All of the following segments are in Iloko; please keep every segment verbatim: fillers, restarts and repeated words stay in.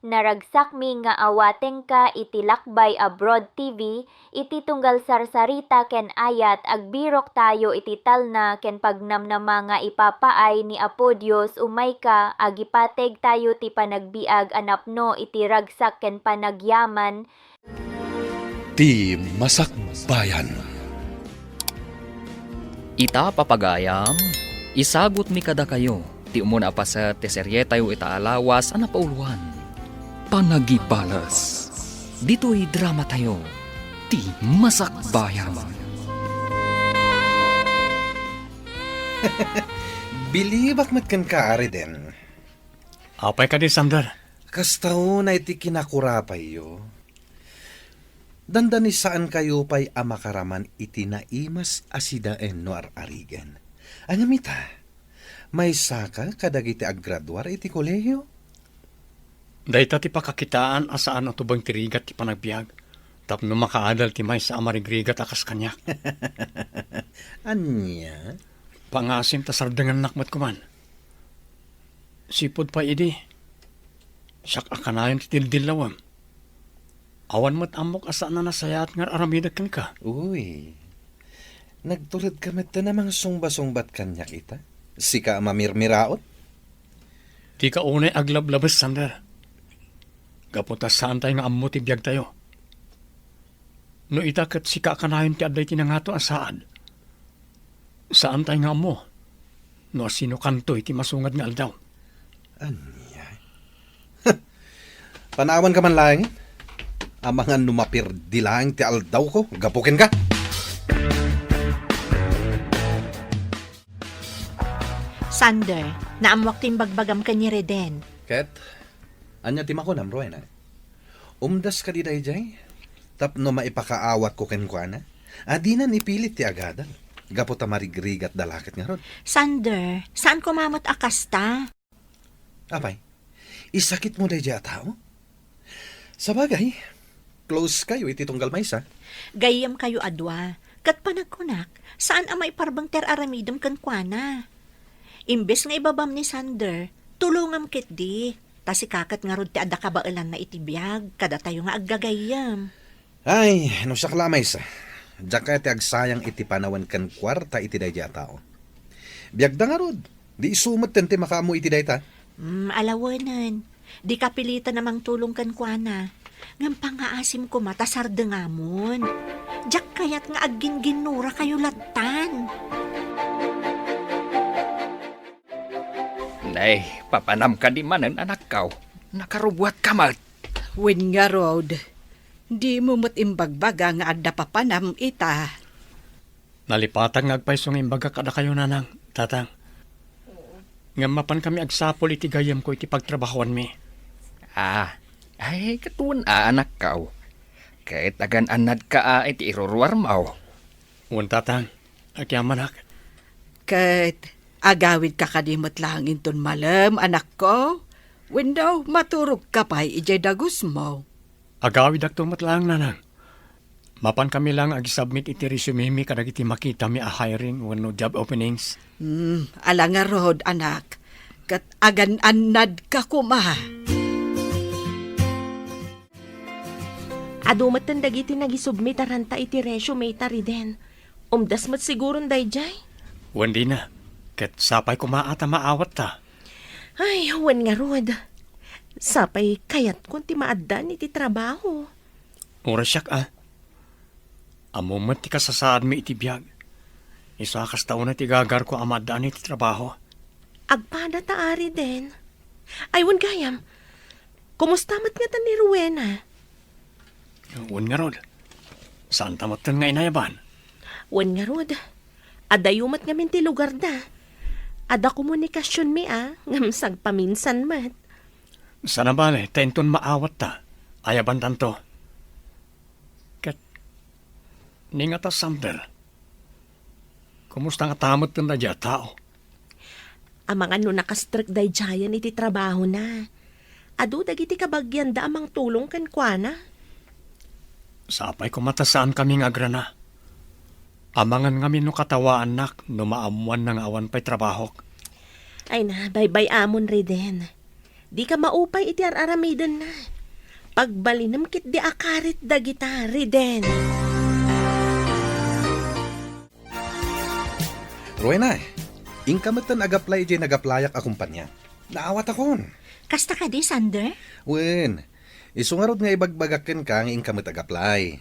Naragsakmi nga awatengka iti Lakbay Abroad T V, iti tunggal sarsarita ken ayat, agbiroktayo iti talna ken pagnamnama nga ipapaay ni Apo Dios. Umayka, agipategtayo ti panagbiag a napno iti ragsak ken panagyaman. Ti Masakbayan. Ita, papagayam, isagutmi kadakayo ti umuna a paset ti serietayo ita a lawas a napauloan, Panagibales. Ditoy dramatayo, Ti Masakbayan. Bilibak met kenka, Ariden. Apay kadi, Sander? Kasta unay ti kinakurapayyo. Dandani saankayo pay a makaraman iti naimas a sidaen no ar-arigen. Ania ita, maysaka kadagiti aggraduar iti kolehio? Dayta ti pakakitaan a saan a tubeng ti rigat ti panagbiag tapno makaadal ti maysa a marigrigat a kas kaniak. Ania? Pangasim ta sardengannak met koman. Sipud pay idi, siak a kanayon ti dildillawem. Awan met ammok a saan a nasayaat nga ar-aramidek kenka. Uy, nagturedka met a mangsungba-sungbat kaniak ita? Sika a mamirmiraot? Dika unay aglablabes, Sander. Gapu ta saantay nga ammo ti biagtayo. No ita ket sika a kanayon ti adda iti nangato a saad, saantay nga ammo no asinokanto iti masungad nga aldaw. Ania? Panawanka man laeng. Amangan no mapirdi laeng ti aldawko gapu kenka. Sander, naammoak ti imbagbagam ken ni Reden. Ket, ania ti makunam, Rowena? Umdas kadi daydiay? Tapno maipakaawatko kenkuana? A, dinan ipilit ti agadal. Gapu ta marigrigat da la ket ngarud. Sander, saan koma met a kasta. Apay, isakitmo daydiay a tao? Sabagay, close kayo iti tunggal maysa. Gayyem kayo a dua, ket panagkunak, saan a maiparbeng ti ar-aramidem kenkuana. Imbes nga ibabam ni Sander, tulongam ketdi, ta sika ket ngarud ti adda kabaelanna iti biag, kadatayo nga aggagayyem. Ay, no siak la a maysa, diak kayat ti agsayang iti panawen ken kuarta iti daydiay a tao. Biagda ngarud, di isu metten ti makaammo iti dayta. Hmm, alawenen. Dika pilitan a mangtulong kenkuana. Ngem pangngaasim koma ta sardengamon. Diak kayat nga aggingginnurakayo lattan. Nay, papanam kadi manen, anakko? Nakarubuatka met. Wen ngarud, dimo met imbagbaga nga adda papanam ita. Nalipatak nga agpayso nga imbagak kadakayo, nanang, tatang. Ngem mapankami agsapul iti gayyemko iti pagtrabahoanmi. Ah, ay, ket wen a, anakko. Ket agan-annadka a iti iruruarmo. Wen, tatang, agyamanak. Ket agawidka kadi met laeng inton malem, anakko? Wenno maturogka pay idiay dagusmo? Agawidakto met laeng, nanang. Mapankami laeng agisubmit iti resume-mi kadagiti makitami a hiring wenno job openings. Hmm, ala ngarud, anak. Ket agan-annadka koma. Adu metten dagiti nagisubmit a ranta iti resume ta, Riden. Umdas met siguron daydiay? Wen, dina. Ket sapay koma a ta maawatta. Ay, wen ngarud. Sapay kayatkon ti maaddaan iti trabaho. Uray siak a. Ammom met ti kasasaadmi iti biag. Isu a kasta unay ti gagarko a maaddaan iti trabaho. Agpada ta, Riden. Ay, wen gayam. Kumusta met ngata ni Rowena? Wen ngarud. Saanta metten nga inayaban. Wen ngarud. Adayo met ngamin ti lugarda. Adda komunikasionmi a, ngem sagpaminsan met. Saan a bale, ta inton maawatta, ayabantanto. Ket, ni ngata, Sander, kumusta ngata metten daydiay a tao? Amangan no nakastrek daydiayen iti trabahona. Adu dagiti kabagianda a mangtulong kenkuana. Sapay koma ta saankami nga agrana. Amangan ngamin no katawaannak no maammoanna nga awan pay trabahok. Ay na, baybay-amon, Riden. Dika maupay iti ar-aramidenna. Pagbalinem ketdi a karit dagita, Reden. Rowena, inka metten agaplay idiay nagaplayak a kompania. Naawatakon. Kasta kadi, Sander? Wen, isu ngarud nga ibagbagak kenka nga inka met agaplay.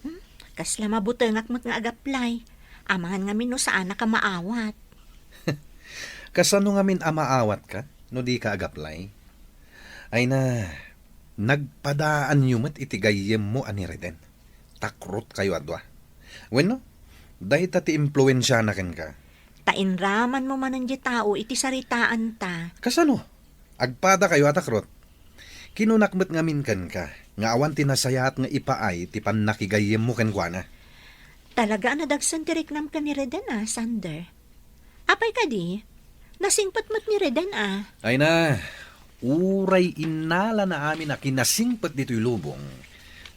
Hmm, kasla mabutengak met nga agaplay. Amangan ngamin no saanak a maawat. Kasano ngamin a maawatka no dika agaplay? Ay na, nagpadaanyo met iti gayyemmo a ni Reden. Takrotkayo a dua. Wenno, dayta ti impluensiana kenka. Ta inramanmo manen diay tao iti saritaanta. Kasano? Agpadakayo a takrot. Kinunak met ngamin kenka nga awan ti nasayaat nga ipaay ti pannakigayyemmo kenkuana. Talaga a nadagsen ti riknam ken ni Reden a, Sander. Apay kadi? Nasingpet met ni Reden a. Ay na, uray innalana amin a kinasingpet ditoy lubong,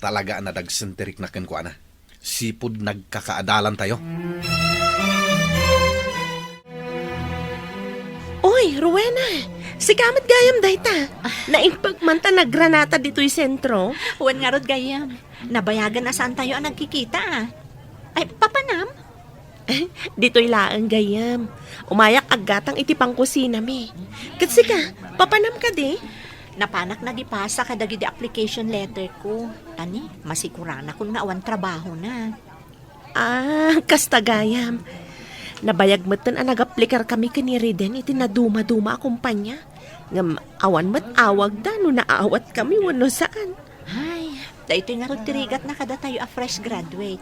talaga a nadagsen ti rikna kenkuana. Sipud nagkakaadalantayo. Oy, Rowena! Sika met gayam dayta. Naimbag man ta nagranata ditoy sentro. Wen ngarud gayam. Nabayagen a saantayo a nagkikita a. Ay, papanam? Ditoy laeng gayam. Umayak aggatang iti pangkusinami. Ket sika, papanam kadi? Napanak nagipasa kadagidi application letter ko. Tani, masiguranakon nga awan trabahona. Ah, kasta gayam. Nabayag metten a nagaplikarkami ken ni Reden iti nadumaduma a kompania. Ngem awan met awagda no naawatkami wenno saan. Ay, daytoy ngarud ti rigatna kadatayo a fresh graduate.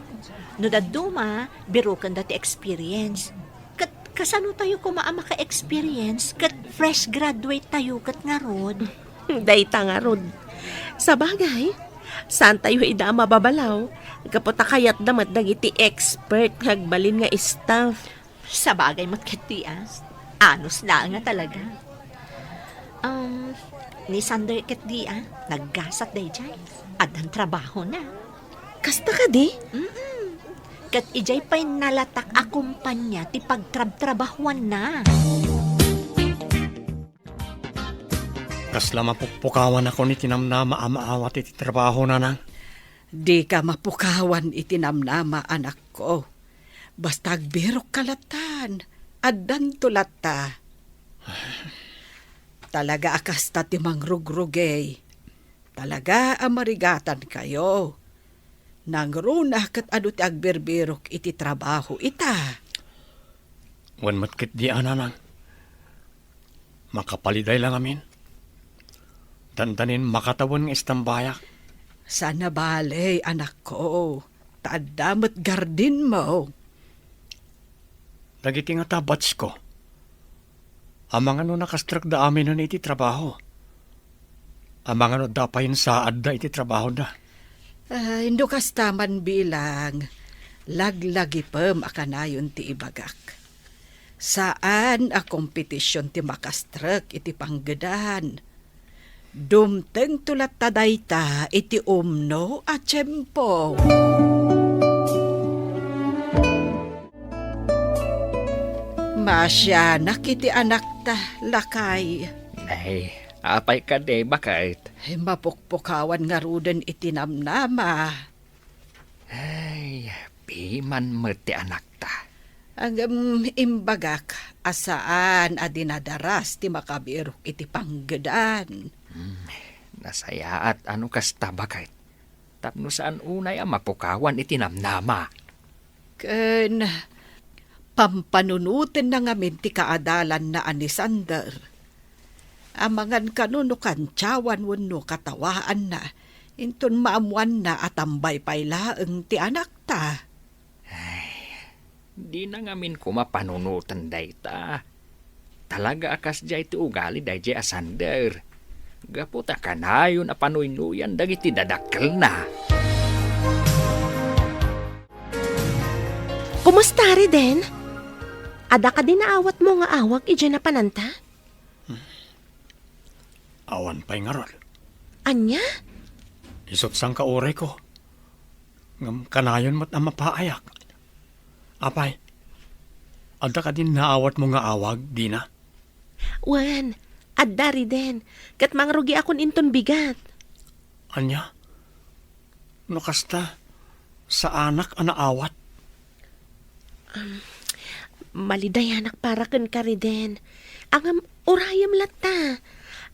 No dadduma, birokenda ti experience. Ket kasano tayo koma a maka-experience ket fresh graduate tayo ket ngarud? Dayta ngarud. Sabagay, saantayo ida a mababalaw, gapu ta kayatda met dagiti expert nga agbalin nga staff. Sabagay met ketdi a. Anus laeng a talaga. Um, ni Sander ketdi a, naggasat daydiay. Addan trabahona. Kasta kadi? Mm-mm. Ket idiay pay nalatak a kompania ti pagtrabtrabahuanna. Kasla mapukpukawanakon iti namnama a maawat iti trabahona, Nang. Dika mapukawan iti namnama, anakko. Basta agbirokka lattan, addanto latta. Talaga a kasta ti mangrugrugey. Talaga a marigatankayo. Nangruna ket adu ti agbirbirok iti trabaho ita. Wen met ketdi a, Nanang. Makapaliday la ngamin. Dandanin makatawen nga istambayak. Saan a bale, anakko, ta adda met gardinmo. Dagiti ngata batchko, amangan no nakastrekda aminen iti trabaho. Amangan no adda payen saadda iti trabahoda. Ay, no kasta man bilang, laglagipem a kanayon ti ibagak. Saan a kompetision ti makastrek iti panggedan. Dumtengto latta dayta iti umno a tiempo. Maasianak iti anakta, lakay. Ay, apay kadi, baket? Ay, mapukpukawan ngaruden iti namnama. Ay, piman met ti anakta. Ngem imbagak a saan a dinadaras ti makabirok iti panggedan. Hmm, nasayaat a no kasta, baket. Tapno saan unay a mapukawan iti namnama. Ken pampanunotenna ngamin ti kaadalanna a ni Sander. Amangan kano no kantiawan wenno katawaanna, inton maammoanna a tambay pay laeng ti anakta. Ay, dina ngamin koma panunoten dayta. Talaga a kasdiay ti ugali daydiay a Sander. Gapu ta kanayon a panuynoyan dagiti dadakkelna. Kumusta, Reden? Adda kadi naawatmo nga awag idiay napananta? Awan pay ngarud. Ania? Isut' sangka urayko. Ngem kanayon met a mapaayak. Apay, adda kadi naawatmo nga awag, dina? Wen, Adda, Riden, ket mangrugiakon inton bigat. Ania? No kasta, saanak a naawat? Malidayanak para kenka, Riden. Ngem, urayem latta.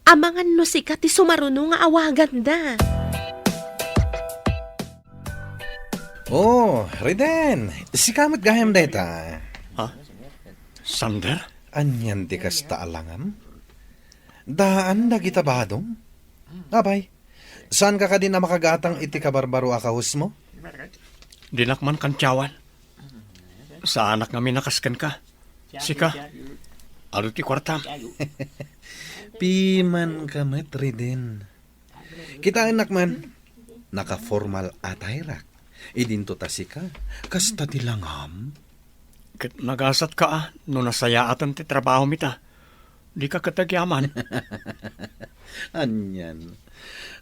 Amangan no sika ti sumaruno nga awaganda. Oh, Riden, sika met gayam dayta. Ha? Sander? Anian ti kasta a langam? Daan dagita badom? Apay, saanka kadi a makagatang iti kabarbaro a kawesmo? Dinak man kantiawan. Saanak ngamin a kas kenka. Sika, adu ti kuartam. Pimanka met, Riden. Kitaennak man, naka-formal attire-ak. Idinto ta sika, kasta ti langam. Ket nagasatka a no nasayaaten ti trabahom ita. Dika ket agyaman. Anian.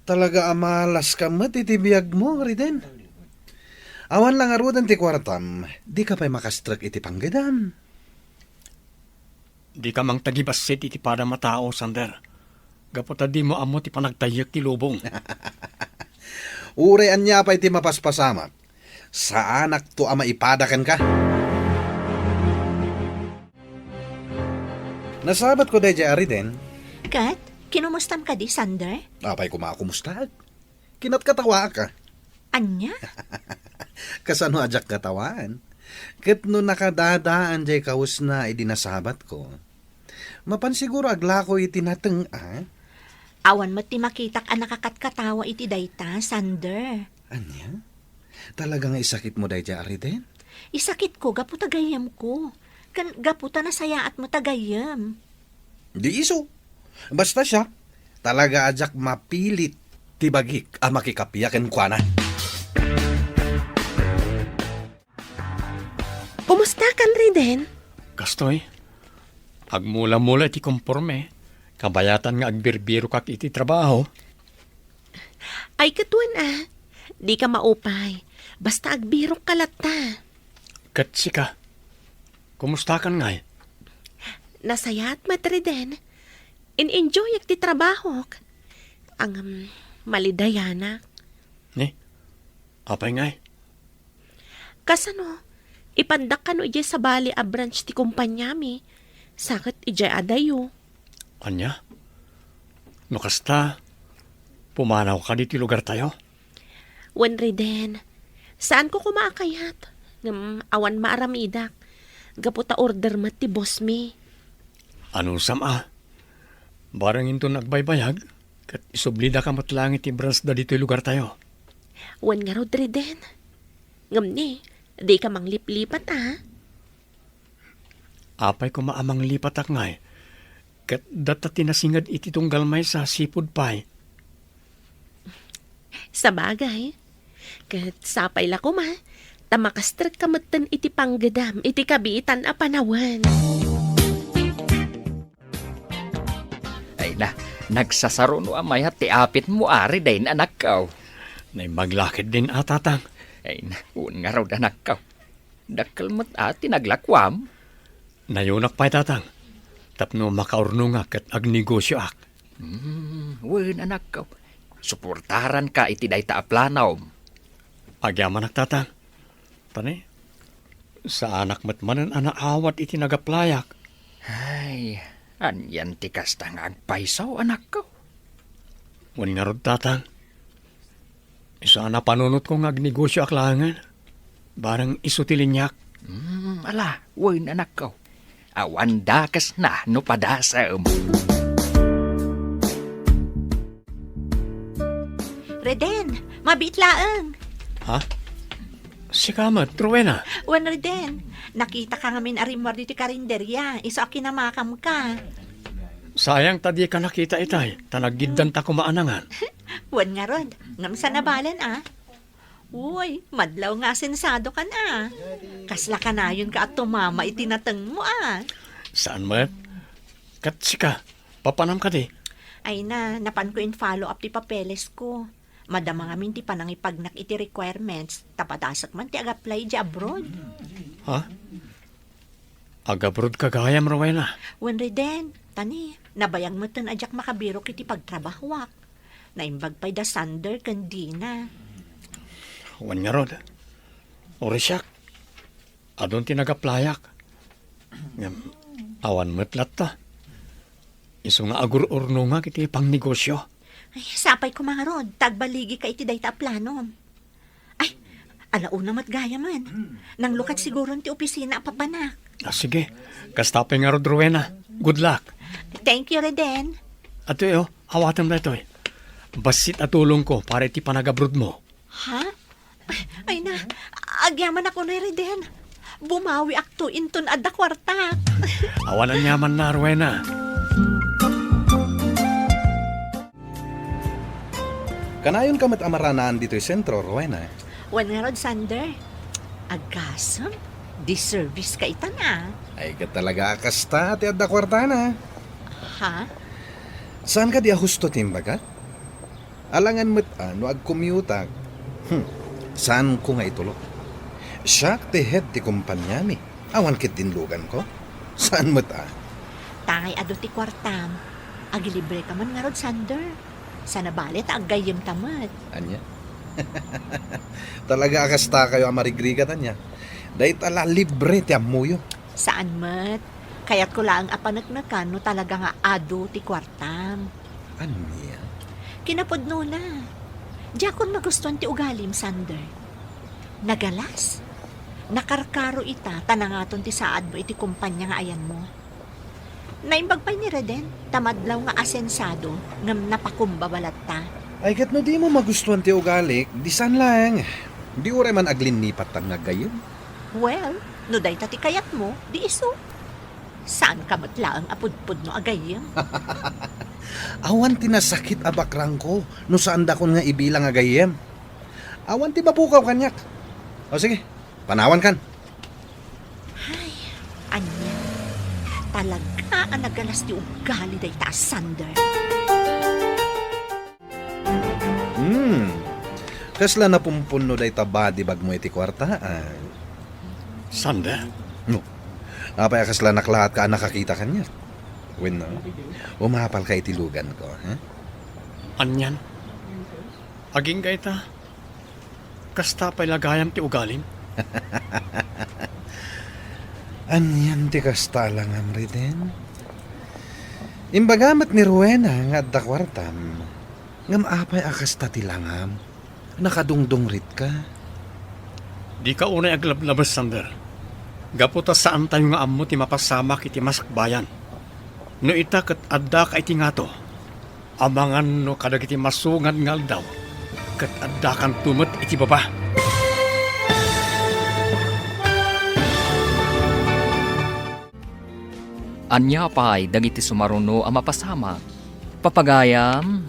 Talaga a malaska met iti biagmo, Riden. Awan la ngaruden ti kuartam, dika pay makastrek iti panggedam. Dika mangtagibassit iti padam a tao, Sander. Gapu ta dimo ammo ti panagtayyek ti lubong. Uray ania pay ti mapaspasamak, saanakto a maipada kenka. Nasabatko daydiay a Riden. Ket, kinumustam kadi, Sander? Apay koma a kumustaak? Kinatkatawaak a. Ania? Kasano a diak katawaan? Ket no nakadadaan diay kawesna idi nasabatko, mapan siguro aglako iti nateng a. Awan met ti makitak a nakakatkatawa iti dayta, Sander. Ania? Talaga nga isakitmo daydiay a Riden? Isakitko gapu ta gayyemko. Ken gapu ta nasayaatmo ta gayyem. Di isu. Basta siak, talaga a diak mapilit ti bagik a makikappia kenkuana. Kumustakan, Riden? Kastoy, agmula-mula iti komporme, kabayatan nga agbirbirokak iti trabaho. Ay, ket wen a, dika maupay. Basta agbirokka latta. Ket sika, kumustakan ngay? Nasayaat met, Riden. In-enjoyak ti trabahok. Ngem, malidayanak. Ni? Apay ngay? Kasano? Ipandak kano idiay sabali a branch ti kompaniami, sa ket idiay adayo. Ania? No kasta, pumanawka ditoy lugartayo? Wen, Riden, saanko koma a kayat, ngem awan maaramidak, gapu ta order met ti bossmi. Anusam a? Barang inton agbaybayag, ket isublidaka met laeng iti branchda ditoy lugartayo. Wen ngarud, Riden. Ngem ni, dika mangliplipat a. Apay koma a manglipatak ngay, ket data ti nasinged iti tunggal maysa, sipud pay. Sabagay, ket sapay la koma, ta makastrekka metten iti panggedam iti kabiitan a panawen. Ay na, nagsasaruno a mayat ti apitmo, Riden, anakko. Naimbag la ketdin a, tatang. Ay na, wen ngarud, anakko. Dakkel met a ti naglakuam. Nayunak pay, tatang, tapno makaurnongak ket agnegosioak. Hmm, wen, anakko. Suportaranka iti dayta a planom. Agyamanak, tatang. Tani, saanak met manen a naawat iti nagaplayak. Ay, anian ti kasta nga agpayso, anakko? Wen ngarud, tatang. Isu a napanunotko nga agnegosioak laengen. Barang isu ti liniak. Hmm, ala, wen, anakko. Awan dakesna no padasem. Reden, mabiit laeng. Ha? Sika met, Rowena? Wen, Reden, nakitaka ngamin a rimmuar ditoy karinderia, isu a kinamakamka. Sayang ta dika nakita itay, ta naggiddanta koma a nangan. Wen ngarud, ngem saan a balen a. Uy, madlaw nga asensadokan a. Kasla kanayonka a tumama iti natengmo a. Saan met? Ket sika, papanam kadi? Ay na, napanko in-follow up ti papelesko. Madama ngamin ti panangipagnak iti requirements, ta padasek man ti ag-apply idiay abroad. Ha? Ag-abroad ka gayam, Rowena? Wen, Reden, tani, Nabayag metten a diak makabirok iti pagtrabahoak. Naimbag pay da Sander ken Dina. Wen ngarud, uray siak, adun ti nag-applyak. Ngem awan met latta. Isu nga agur-urnongak iti pangnegosio. Ay, sapay koma ngarud, ta agbaligika iti dayta a planom. Ay, ala una met gayamen. Nanglukat siguron ti opisina a papanak. Ah, sige. Kasta pay ngarud, Rowena. Good luck. Thank you, Reden. Atoy, oh, awatem daytoy. Bassit a tulongko para iti panagabrodmo. Ha? Ay na, agyamanak unay, Reden. Bumawiakto inton adda kuartak. Awan aniamanna, Rowena. Kanayonka met a maranaan ditoy sentro, Rowena. Wen ngarud, Sander. Agasem, deservista ita na. Ay, ket talaga a kasta ti adda kuartana. Ha? Saan kadi a husto ti imbagak? Alangan met a no agcommute-ak. Hmm. Saanko nga itulok. Siak ti head ti kompaniami. Awan ket dinluganko. Saan met a? Tangay adu ti kuartam. Agilibreka man ngarud, Sander. Sana bale ta aggayyemta met. Ania? Talaga a kastakayo a marigrigat, ania? Dayta la libre ti ammoyo. Saan met. Kayatko laeng a paneknekan no talaga nga adu ti kuartam. Ania? Kinapudnona, diakon magustuan ti ugalim, Sander. Nagalas. Nakarkaro ita ta nangaton ti saadmo iti kompania nga ayanmo. Naimbag pay ni Reden ta madlaw nga asensado ngem napakumbaba latta. Ay, ket no dimo magustuan ti ugalik, di saan laeng. Di uray man aglinnipat ta nga gayyem. Well, no dayta ti kayatmo, di isu. Saanka met laeng a pudpudno a gayyem? Awan ti nasakit a bakrangko no saandakon nga ibilang a gayyem. Awan ti mapukaw kaniak. O sige, panawankan. Ay, ania? Talaga a nagalas ti ugali dayta a Sander. Hmm. Kasla napumpunno dayta body bag mo iti kuarta, ah. Sander? No. Apay a kasla naklaat ka a nakakita kaniak? Wenno, umapal ka iti lugan ko, ha? Anian? Agingga ita? Kasta pay la gayam ti ugalim? Anian ti kasta a langam, Reden? Imbaga met ni Rowena nga adda kuartam. Ngem apay a kasta ti langam? Nakadungdungritka? Dika unay aglablabes, Sander. Gapu ta saantayo nga ammo ti mapasamak iti masakbayan. No ita ket addaka iti ngato, amangan no kadagiti masungad nga aldaw, ket addakanto met iti baba. Ania pay dagiti sumaruno a mapasamak? Papagayam,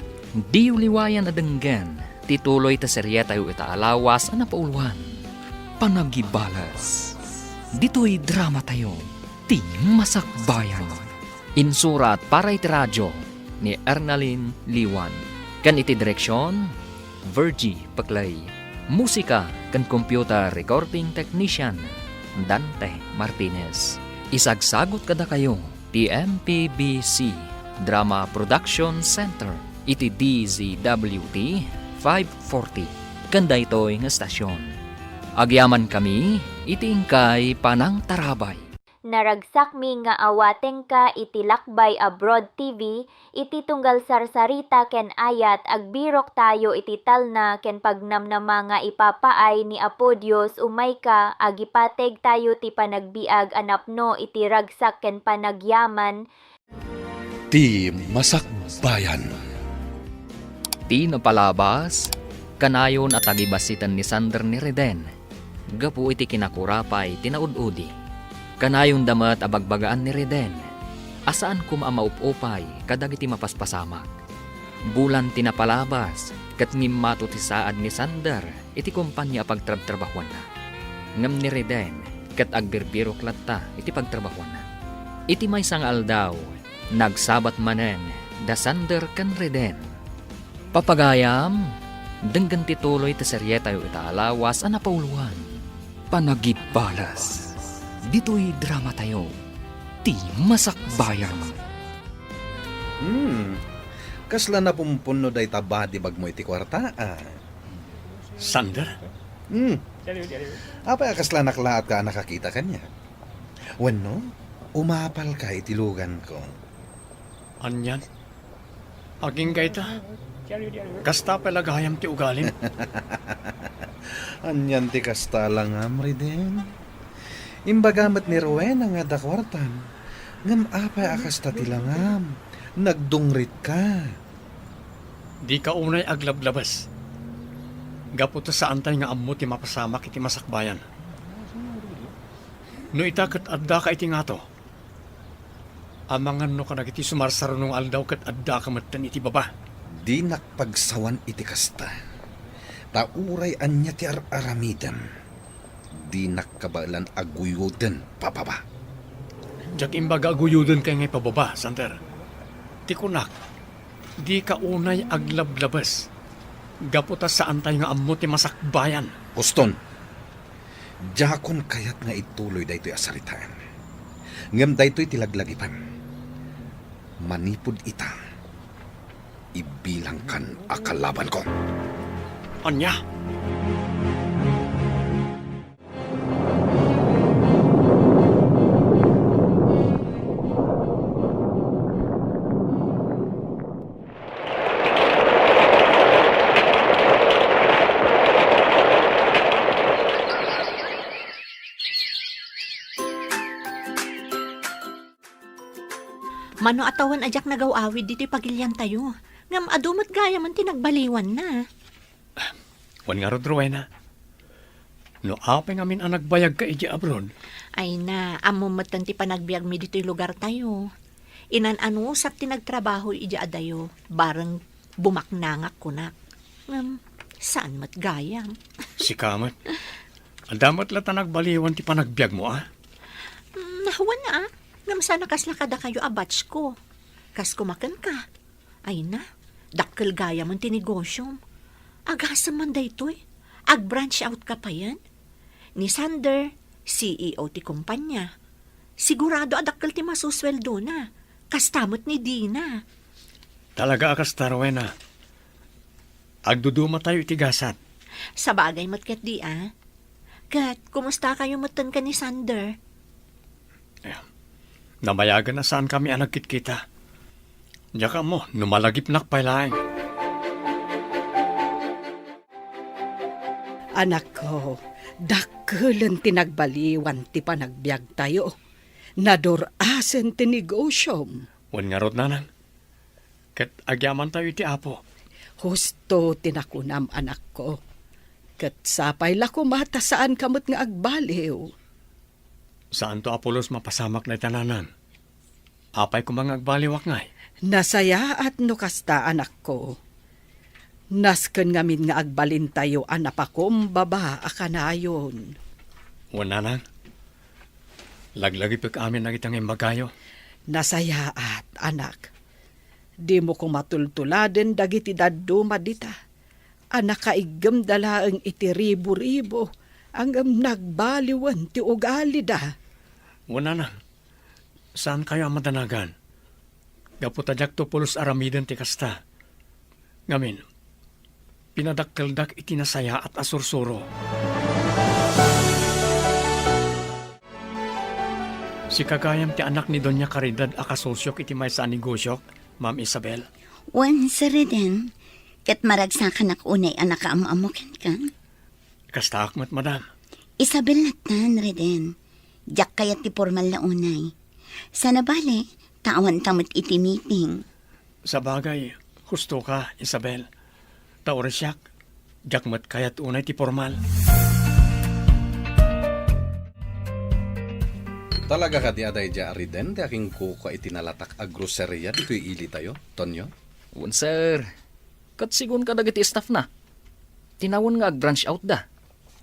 diyo liwayan a denggen ti tuloy ta serietayo ita a lawas a napauluan, Panagibales. Ditoy dramatayo, ti Masakbayan. Insurat para iti radio ni Ernalyn Liwan, ken iti direksion, Virgie Peclay. Musika ken computer recording technician, Dante Martinez. Isagsagut kadakayo ti M P B C Drama Production Center iti D Z W T five forty ken daytoy nga estasion. Agyamankami iti inkay panangtarabay. Naragsakmi nga awatengka iti Lakbay Abroad T V, iti tunggal sarsarita ken ayat, agbiroktayo iti talna ken pagnamnama nga ipapaay ni Apo Dios, umayka, agipategtayo ti panagbiag a napno iti ragsak ken panagyaman, Ti Masakbayan. Ti napalabas, kanayon a tagibassiten ni Sander ni Reden gapu iti kinakurapay ti naud-udi. Kanayonda met a bagbagaan ni Reden a saan koma a maup-upay kadagiti mapaspasamak. Bulan ti napalabas ket ngimmato ti saad ni Sander iti kompania a pagtrabtrabahuanna. Ngem ni Reden ket agbirbirok latta iti pagtrabahuanna. Iti maysa nga aldaw, nagsabat manen da Sander ken Reden. Papagayam, denggen ti tuloy ti serietayo ita a lawas a napauluan, Panagibales. Ditoy dramatayo, ti Masakbayan. Hmm. Kasla napumpunno dayta badibagmo iti kuarta, a? Sander? Hmm. Apay a kasla naklaat ka a nakakita kaniak? Wenno, umapal ka iti luganko? Anian? Agingga ita? Kasta pay la gayam ti ugalim? Anian ti kasta a langam, Riden? Imbaga met ni Rowena nga adda kuartam. Ngem apay a kasta ti langam? Nagdungritka. Dika unay aglablabes. Gapu ta saantay nga ammo ti mapasamak iti masakbayan. No ita ket addaka iti ngato, amanganno kadagiti sumarsaruno nga aldaw ket addaka metten iti baba. Dinak pagsawan iti kasta. Ta uray ania ti ar-aramidem, dinak kabaelan a guyoden pababa. Diak imbaga a guyodenka nga ipababa, Sander. Ti kunak, dika unay aglablabes. Gapu ta saantay nga ammo ti masakbayan. Uston, diakon kayat nga ituloy daytoy a saritaem. Ngem daytoy ti laglagipem. Manipud ita, ibilangkan a kalabanko. Ania? Mano a tawen a diak nagaw-awid ditoy pagiliantayo, ngem adu met gayamen ti nagbaliwanna. Wen ngarud, Rowena, no apay ngamin a nagbayagka idiay abroad? Ay na, ammom metten ti panagbiagmi ditoy lugartayo. Inan-anusat ti nagtrabaho idiay adayo, bareng bumaknangak kunak. Ngem, saan met gayam. Sika met. Adda met latta nagbaliwan ti panagbiagmo, a? Mm, wen a. Ngem saan a kasla kadakayo a batch ko. Kas koma kenka. Ay na, dakkel gayamen ti negosiom. Agasem man daytoy. Ag-branch out ka payen. Ni Sander, C E O ti kumpanya. Sigurado a dakkel ti masusweldona. Kasta met ni Dina. Talaga a kasta, Rowena. Agdudumatayo iti gasat. Sabagay met ketdi, a. Ket, kumustakayo metten ken ni Sander? Eh, nabayagen a saankami a nagkitkita. Diak ammo no malagipnak pay laeng. Anakko, dakkelen ti nagbaliwan ti panagbiagtayo. Nadur-asen ti negosiom. Wen ngarud, nanang. Ket agyamantayo iti Apo. Husto ti nakunam, anakko. Ket sapay la koma ta saanka met nga agbaliw. Saanto a pulos mapasamak dayta, nanang. Apay koma nga agbaliwak ngay? Nasayaat no kasta, anakko. Nasken ngamin nga agbalintayo a napakumbaba a kanayon. Wen, nanang. Laglagipek amin dagita nga imbagayo. Nasayaat, anak. Dimo koma tultuladen dagiti dadduma dita a nakaiggemda laeng iti ribu-ribu, ngem nagbaliwen ti ugalida. Wen, nanang, saankayo a madanagan. Gapu ta diakto pulos aramiden ti kasta. Ngamin, pinadakkeldak iti nasayaat a sursuro. Sika gayam ti anak ni Doña Caridad a kasusiok iti maysa a negosiok, Ma'am Isabel? Wen, Sir Reden, ket maragsakanak unay a nakaam-ammo kenka. Kastaak met, madam. Isabel lattan, Reden. Diak kayat ti pormal la unay. Sana bale, ta awanta met iti meeting. Sabagay, husto ka, Isabel. Ta uray siak, diak met kayat unay ti pormal. Talaga kadi a daydiay a Riden ti akinkukua iti nalatak a groceria ditoy ilitayo, Tonyo? Wen, sir. Ket sigun kadagiti staffna, tinawen nga ag-branch outda.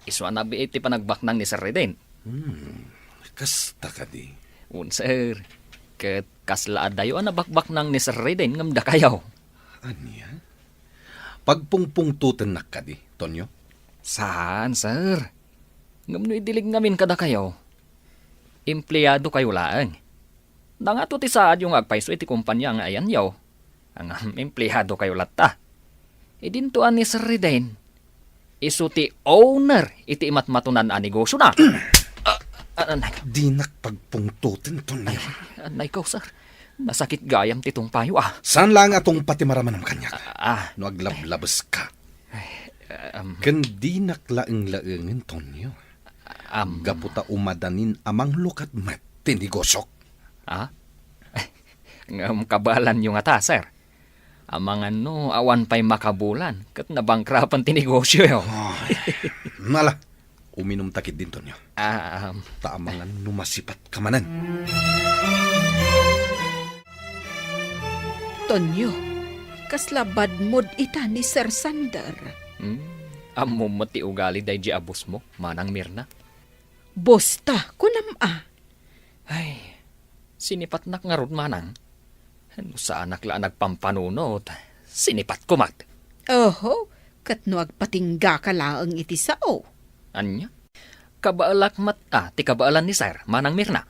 Isu a nabiit ti panagbaknang ni Sir Reden. Hmm, kasta kadi? Wen, sir. Ket kasla adayo a nabakbaknang ni Sir Reden ngem dakayo. Ania? Pagpungpungtotennak kadi, Tonyo? Saan, sir. Ngem no idilig ngamin kadakayo, empleadokayo laeng. Nangato ti saadyo nga agpayso iti kompania nga ayanyo. Ngem empleadokayo latta. Idinto a ni Sir Riden, isu ti owner iti imatmatonan a negosiona. Ah, ah, anay, Dinak pagpungtoten, Tonyo. Ay, anay ko, sir. Nasakit gayam ti tungpayo, ah. Saan laeng a tungpa ti maramanam kaniak? Ah, ah. No aglablabeska. Ay, um, Ken dinak laeng-laengen, Tonyo. Am. Gapu ta umadanin a manglukat met ti negosiok. Ah? Ngem kabaelanyo ngata, sir. Amangan no awan pay makabulan ket nabankrupt ti negosioyo. Ay, nala, uminumta ketdin, Tonyo. Ah, um, Ta amangan no masipatka manen. Tonyo, kasla bad mood ita ni Sir Sander. Hmm, ammom met ti ugali daydi a bossmo, Manang Mirna. Boss ta, kunam a. Ay, sinipatnak ngarud, Manang. No saanak la a nagpampanunot, sinipatko met. Oho, ket no agpatinggaka laeng iti sao. Ania? Kabaelak met a ti kabaelan ni Sir, Manang Mirna.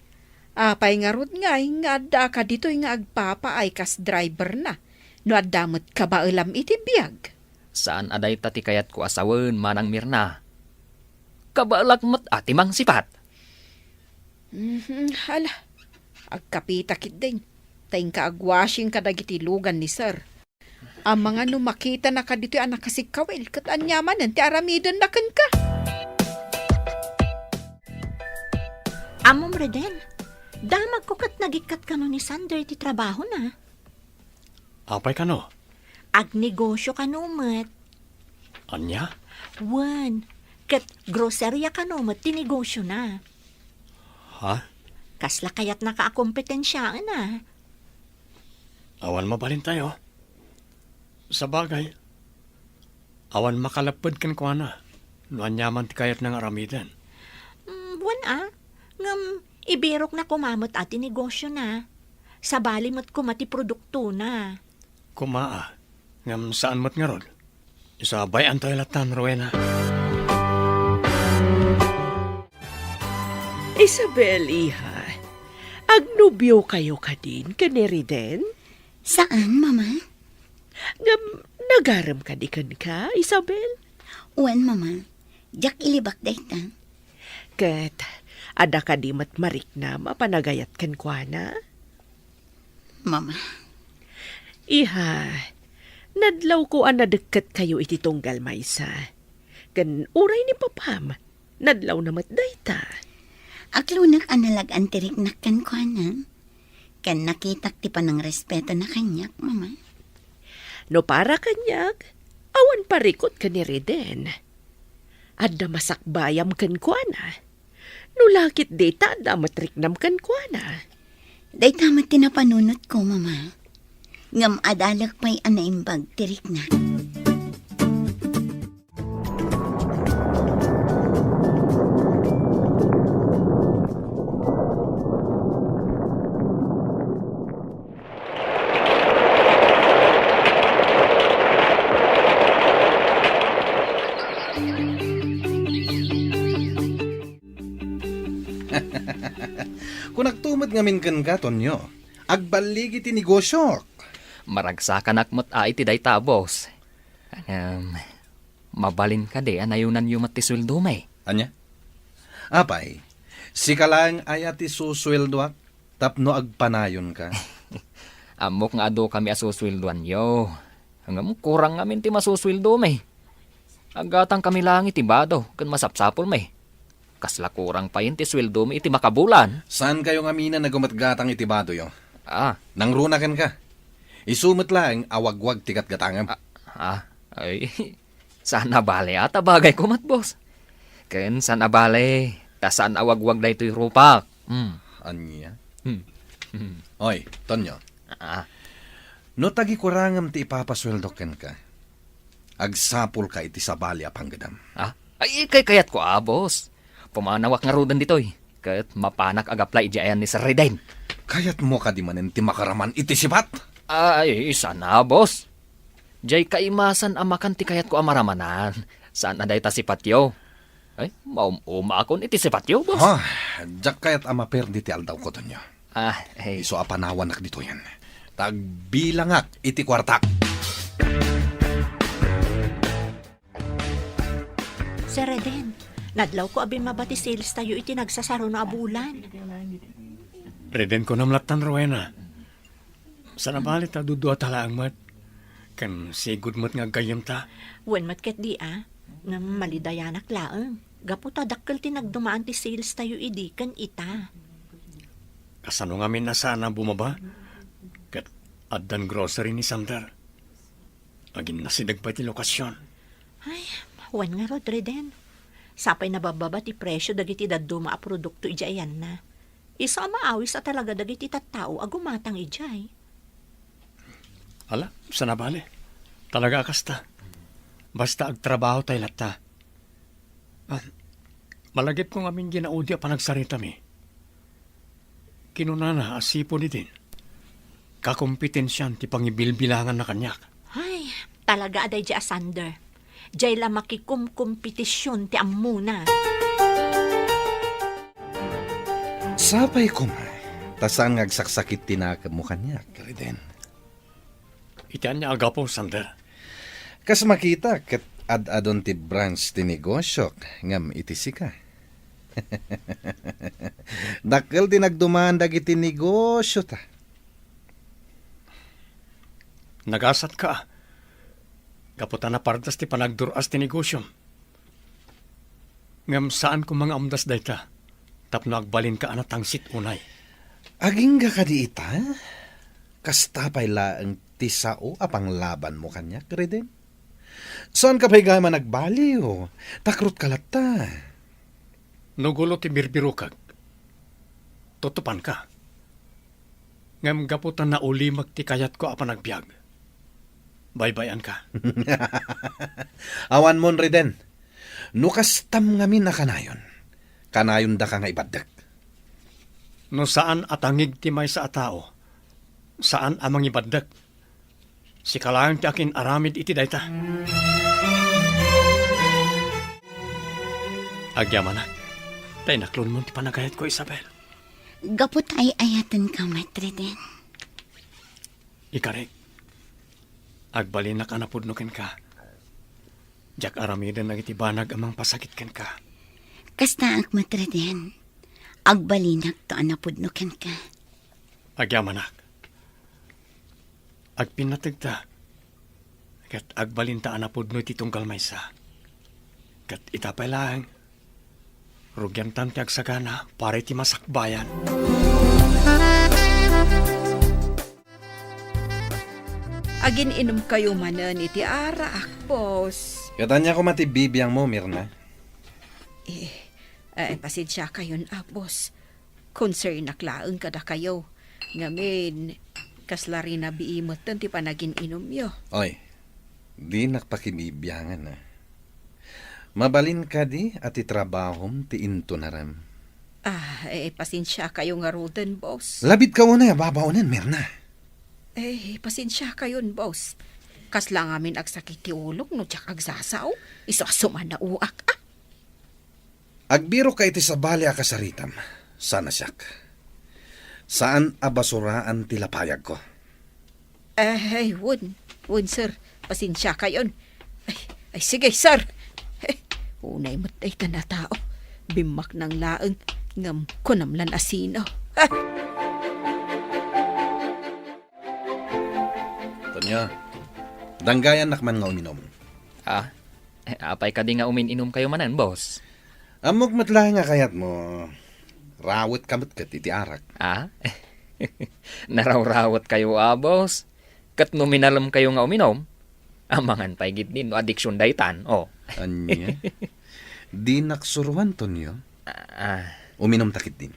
Apay ngarud ngay nga addaak ditoy nga agpapaay kas driverna, no adda met kabaelam iti biag? Saan a dayta ti kayatko a sawen, Manang Mirna. Kabaelak met a ti mangsipat. Mhm, hala, agkapita ketdin. Ta inka agwashing kadagiti lugan ni Sir. Amangan no makitana kaditoy a nakasikkawil, ket ania manen ti aramidenna kenka? Ammom, Reden, damagko ket nagikkat kano ni Sander ti trabahona. Apay kano? Agnegosio kano met. Ania? Wen, ket groceria kano met ti negosiona. Ha? Kasla kayatnaka a kompetensiaen a? Awan mabalintayo. Sabagay, awan makalepped kenkuana no aniaman ti kayatna nga aramiden. Mm, wen a, ngem ibirokna koma met a ti negosiona. Sabali met koma ti produktona. Koma a, ngem saan met ngarud. Isu a bay-antayo lattan, Rowena. Isabel, iha, agnobiokayo kadin ken ni Riden? Saan, Mama. Ngem nagarem kadi kenka, Isabel? Wen, Mama. Diak ilibak dayta. Ket adda kadi met mariknam a panagayat kenkuana? Mama. Iha, nadlawko a nadekket kayo iti tunggal maysa. Ken uray ni papam, nadlawna met dayta. Aklonek a nalag-an ti riknak kenkuana, ken nakitak ti panangrespeto na kaniak, Mama. No para kaniak, awan parikut ken ni Reden. Adda masakbayam kenkuana. No lakit dita, adda met riknam kenkuana. Dayta met ti napanunotko, Mama. Ngem adalek pay a naimbag ti riknak. Kunak to met ngamin kenka, Tonyo. Agballigi ti negosiok. Maragsakanak met a iti dayta, boss. Ngem, mabalin kadi a nayunanyo met ti sueldomi? Ania? Apay, sika laeng aya ti susueldoak tapno agpanayonka? Ammok nga adu kami a susueldoanyo. Ngem kurang ngamin ti masusueldomi. Aggatang kami laeng iti bado ken masapsapulmi. Kasla kurang payen ti sueldomi iti makabulan. Saankayo ngamin a gumatgatang iti badoyo? Ah. Nangruna kenka. Isu met laeng a wagwag ti gatgatangam. Ah, ah, ay, saan a bale a ta bagayko met, boss. Ken saan a bale ta saan a wagwag daytoy rupak. Hmm. Ania? Hmm. Hmm. Oy, Tonyo. Ah. No tagikurangan ti ipapasueldok kenka, agsapulka iti sabali a panggedam. Ah? Ay, kay kayatko a, boss. Pumanawak ngaruden ditoy. Ket mapanak agaplay idiay ayan ni Sir Riden. Kayatmo kadi manen ti makaraman iti sipat? Ay, saan a, boss. Diay kaimasan a makan ti kayatko a maramanan. Saan a dayta sipatyo. Ay, maum-umakon iti sipatyo, boss. Ha, diak kayat a maperdi ti aldawko, Tonyo. Ah, eh. Isu a panawanak ditoyen. ta agbilangak iti kuartak. Sir Eden, nadlawko a bimmaba ti sales tayo iti nagsasaruna a bulan. Reden, kunam lattan, Rowena. Saan a bali ta duduata laeng met, ken sigud met nga aggayyemta. Wen met ketdi a, ngem malidayanak laeng. Gapu ta dakkel ti nagdumaan ti sales tayo idi ken ita. Kasano ngamin a saan a bumaba? Ket addan grocery ni Sander. Aginnasideg pay ti lokasion. Ay, wen ngarud, Reden. Sapay nababbaba ti presio dagiti dadduma a produkto idiay ayanna. Isu a maawis a talaga dagiti tattao a gumatang idiay. Ala, saan a bali. Talaga a kasta. Basta agtrabaho tay latta. Ah, malagipko ngamin ginaudi a panagsaritami. Kinunana a sipud idin, kakompetensian ti pangibilbilanganna kaniak. Ay, talaga a daydi a Sander. Diay la makikumkompetision ti ammona. Sapay koma, ta saan nga agsaksakit ti nakemmo kaniak, Reden. Iti ania a gapu, Sander? Kas makita, ket ad-adun ti branch ti negosiok, ngem iti sika. Dakkel ti nagduman dagiti negosiota. Nagasatka, gapu ta napardas ti panagdur-as ti negosiom. Ngem saan koma nga umdas dayta tapno agbalinka a natangsit unay. Agingga kadi ita? Kasta pay laeng ti sao a panglabanmo kaniak, Reden? Saanka pay gayam a nagbaliw, takrutka latta. No gulo ti birbirokek, tutupanka. Ngem gapu ta naulimek ti kayatko a panagbiag, baybay-anka. Awanmon, Reden. No kastam ngamin a kanayon, kanayondaka nga ibaddek. No saan a tangig ti maysa a tao, saan a mangibaddek. Sika laeng ti akin-aramid iti dayta. Agyamanak, ta inaklonmon ti panagayatko, Isabel. Gapu ta ay-ayatenka met, Reden. Ikarik, agbalinak a napudno kenka. Diak aramiden dagiti banag a mangpasakit kenka. Kastaak met, Reden. Agbalinakto a napudno kenka. Agyamanak. Agpinnategta, ket agbalinta a napudno iti tunggal maysa. Ket ita pay laeng, rugiantan ti agsagana para iti masakbayan. Agin-inumkayo manen iti arak, boss. Ket ania koma ti bibiangmo, Mirna? Eh, eh, pasensiakayon, ah, boss. Concernak laeng kadakayo. Ngamin, kasla rinabii metten ti panagin-inumyo. Oy, dinak pakibibiangan, a. Mabalin kadi a ti trabahom ti intunarem? Ah, eh, pasensiakayo ngaruden, boss. Labidka unay a babaonen, Mirna. Eh, pasensiakayon, boss. Kasla ngamin agsakit ti ulok no diak agsasao. Isu a sumannaoak, ah. Agbirokka iti sabali a kasaritam, saan a siak. Saan a basuraan ti lapayagko. Ay, wen, wen, sir. Pasensiakayon. Ay, ay, sige, sir. Eh, unay met daytan a tao. Bimmaknang laeng, ngem kunam lan a sino. Ah! Tonyo, danggayannak man nga uminom. Ah? Eh, apay kadi nga umin-inumkayo manen, boss? Ammok met laeng a kayatmo, rawetka met ket iti arak. Ah? Narawrawetkayo a, boss? Ket no minalemkayo nga uminom, amangan pay gid no adiksion daytan, oh. Ania? Dinak suroan, Tonyo. Ah, ah. Uminomta ketdin.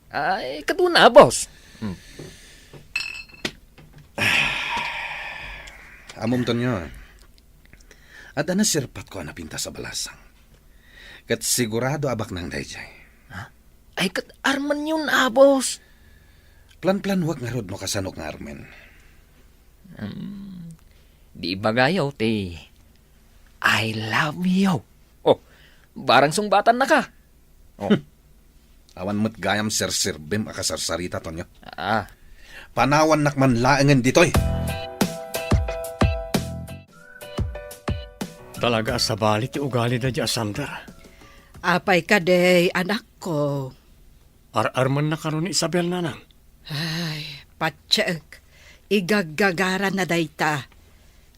Ay, kaduna, boss. Hmm. Ammom, Tonyo, adda naserpatko a napintas a balasang. Ket sigurado a baknang daydiay. Ha? Ay, ket armenyon a, boss. Planplanuek ngarud no kasanok nga armen. Hmm. Di ibagayo ti "I love you." Oh, barang sungbatannaka. Oh. Hmm. Awan met gayam serserbem a kasarsarita, Tonyo. Ah. Panawannak man laengen ditoy. Talaga a sabali ti ugali daydi a Sander. Apay kadi, anakko? Ar-armenna kano ni Isabel, nanang? Ay, patiek, igaggagara na dayta.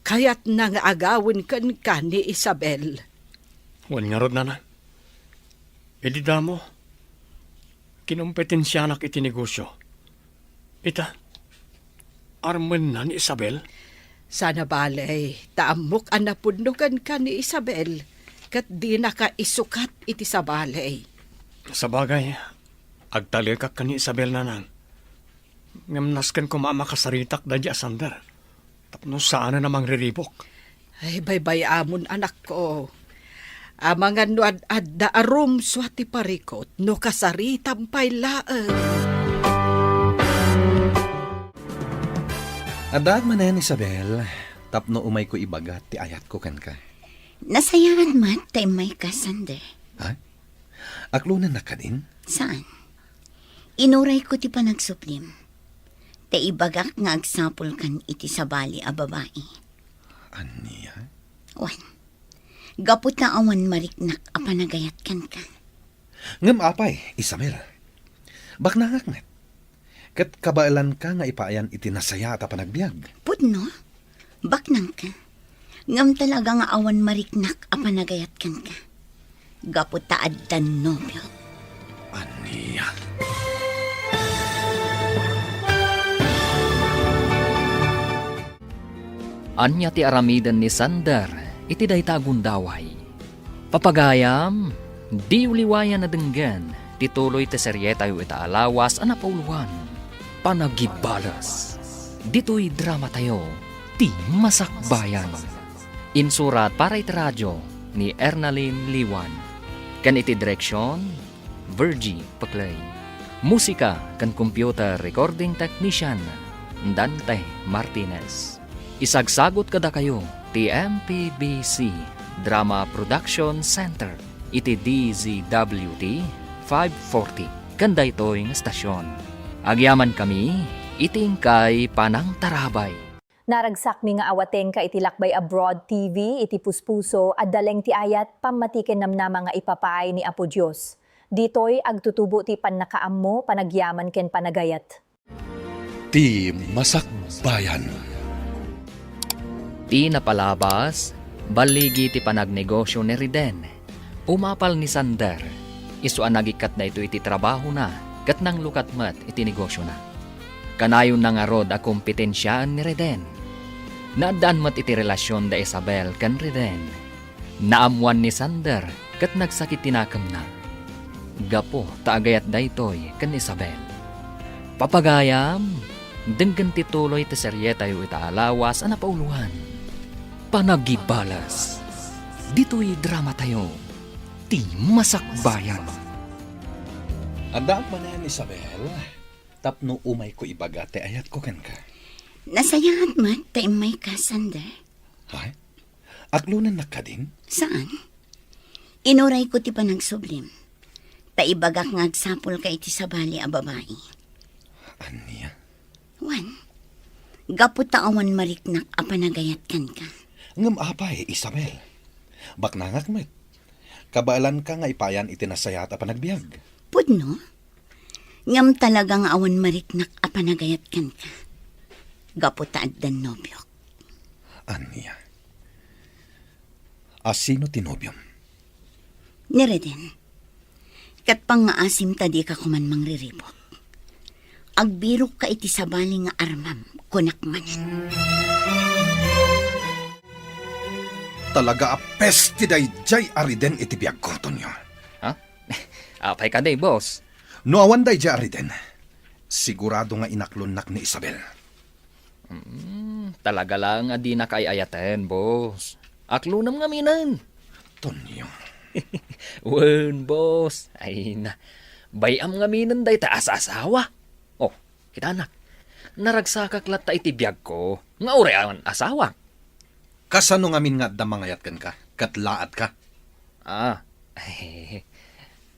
Kayatna nga agawen kenka ni Isabel. Wen ngarud, nanang. Idi damo, kinompetensianak iti negosio. Ita, armenna ni Isabel? Sana balay, ta ammok a napudno kenka ni Isabel, ket dinaka isukat iti sabali. Sabagay, agtalekak ken ni Isabel, nanang. Ngem nasken koma a makasaritak daydi a Sander. Tapno saanen a mangriribok. Ay, baybay-amon, anakko. Amangan no ad-adda a rumsua ti parikut, no kasaritam pay laeng. Addaak manen, Isabel, tapno umayko ibaga ti ayatko kenka. Nasayaat met ta immayka, Sander. Ha? Aklonennak kadin? Saan? Inurayko ti panagsublim. Ta ibagak nga agsapulkan iti sabali a babai. Ania? Wen, gapu ta awan mariknak a panagayat kenka. Ngem apay, Isabel? Baknangak met. Ket kabaelanka nga ipaayan iti nasayaat a panagbiag. Pudno? Baknangka. Ngem talaga nga awan mariknak a panagayat kenka. Gapu ta addan nobiok. Ania? Ania ti aramiden ni Sander iti dayta a gundaway? Papagayam, diyo liwayan a denggen ti tuloy ti serietayo ita a lawas a napauloan, Panagibales. Ditoy dramatayo, Ti Masakbayan. Insurat para iti radio ni Ernalyn Liwan. Ken iti direksion, Virgie Peclay. Musika ken computer recording technician, Dante Martinez. Isagsagut kadakayo ti M P B C Drama Production Center iti D Z W T five forty ken daytoy nga stasyon. Agyamankami iti inkay panangtarabay. Naragsakmi nga awatenka iti Lakbay Abroad T V, iti puspuso, adda laeng ti ayat, pammati ken namnama nga ipapaay ni Apo Dios. Ditoy, agtutubo ti pannakaammo, panagyaman ken panagayat. Ti Masakbayan. Ti napalabas, balligi ti panagnegosio ni Reden. Umapal ni Sander, isu a nagikkat daytoy iti trabahona ket nanglukat met iti negosiona. Kanayonna ngarud a kompetensiaen ni Reden. Naaddaan met iti relasion da Isabel ken Reden. Naammoan ni Sander ket nagsakit ti nakemna gapu ta agayat daytoy ken Isabel. Papagayam, denggen ti tuloy ti serietayo ita a lawas a napauloan, Panagibales. Ditoy dramatayo, Ti Masakbayan. Addaak manen, Isabel, tapno umayko ibaga ti ayatko kenka. Nasayaat met ta immayka, Sander. Hay? Aklonennak kadin? Saan? Inurayko ti panagsublim. Ta ibagak nga agsapulka iti sabali a babai. Ania? Wen, gapu ta awan mariknak a panagayat kenka. Ngem apay, Isabel? Baknangak met. Kabaelanka nga ipayan iti nasayaat a panagbiag. Pudno? Ngem talaga nga awan mariknak a panagayat kenka. Gapu ta addan nobiok. Ania? A sino ti nobiom? Ni Reden. Ket pangngaasim ta dika koman mangriribuk. Agbirokka iti sabali nga armam, kunak manen. Talaga a peste daydiay a Reden iti biagko, Tonyo. Ha? Apay kadi, boss? No awan daydiay a Reden, sigurado nga inaklonnak ni Isabel. Hmm, talaga laeng a dinaka ay-ayaten, boss. Aklonem ngaminen. Tonyo. Wen, boss. Ay na. Bay-am ngaminen dayta a saasawa. Oh, kitanak. Naragsakak latta iti biagko nga uray awan asawak. Kasano ngamin nga adda mangayat kenka, ket laadka? Ah,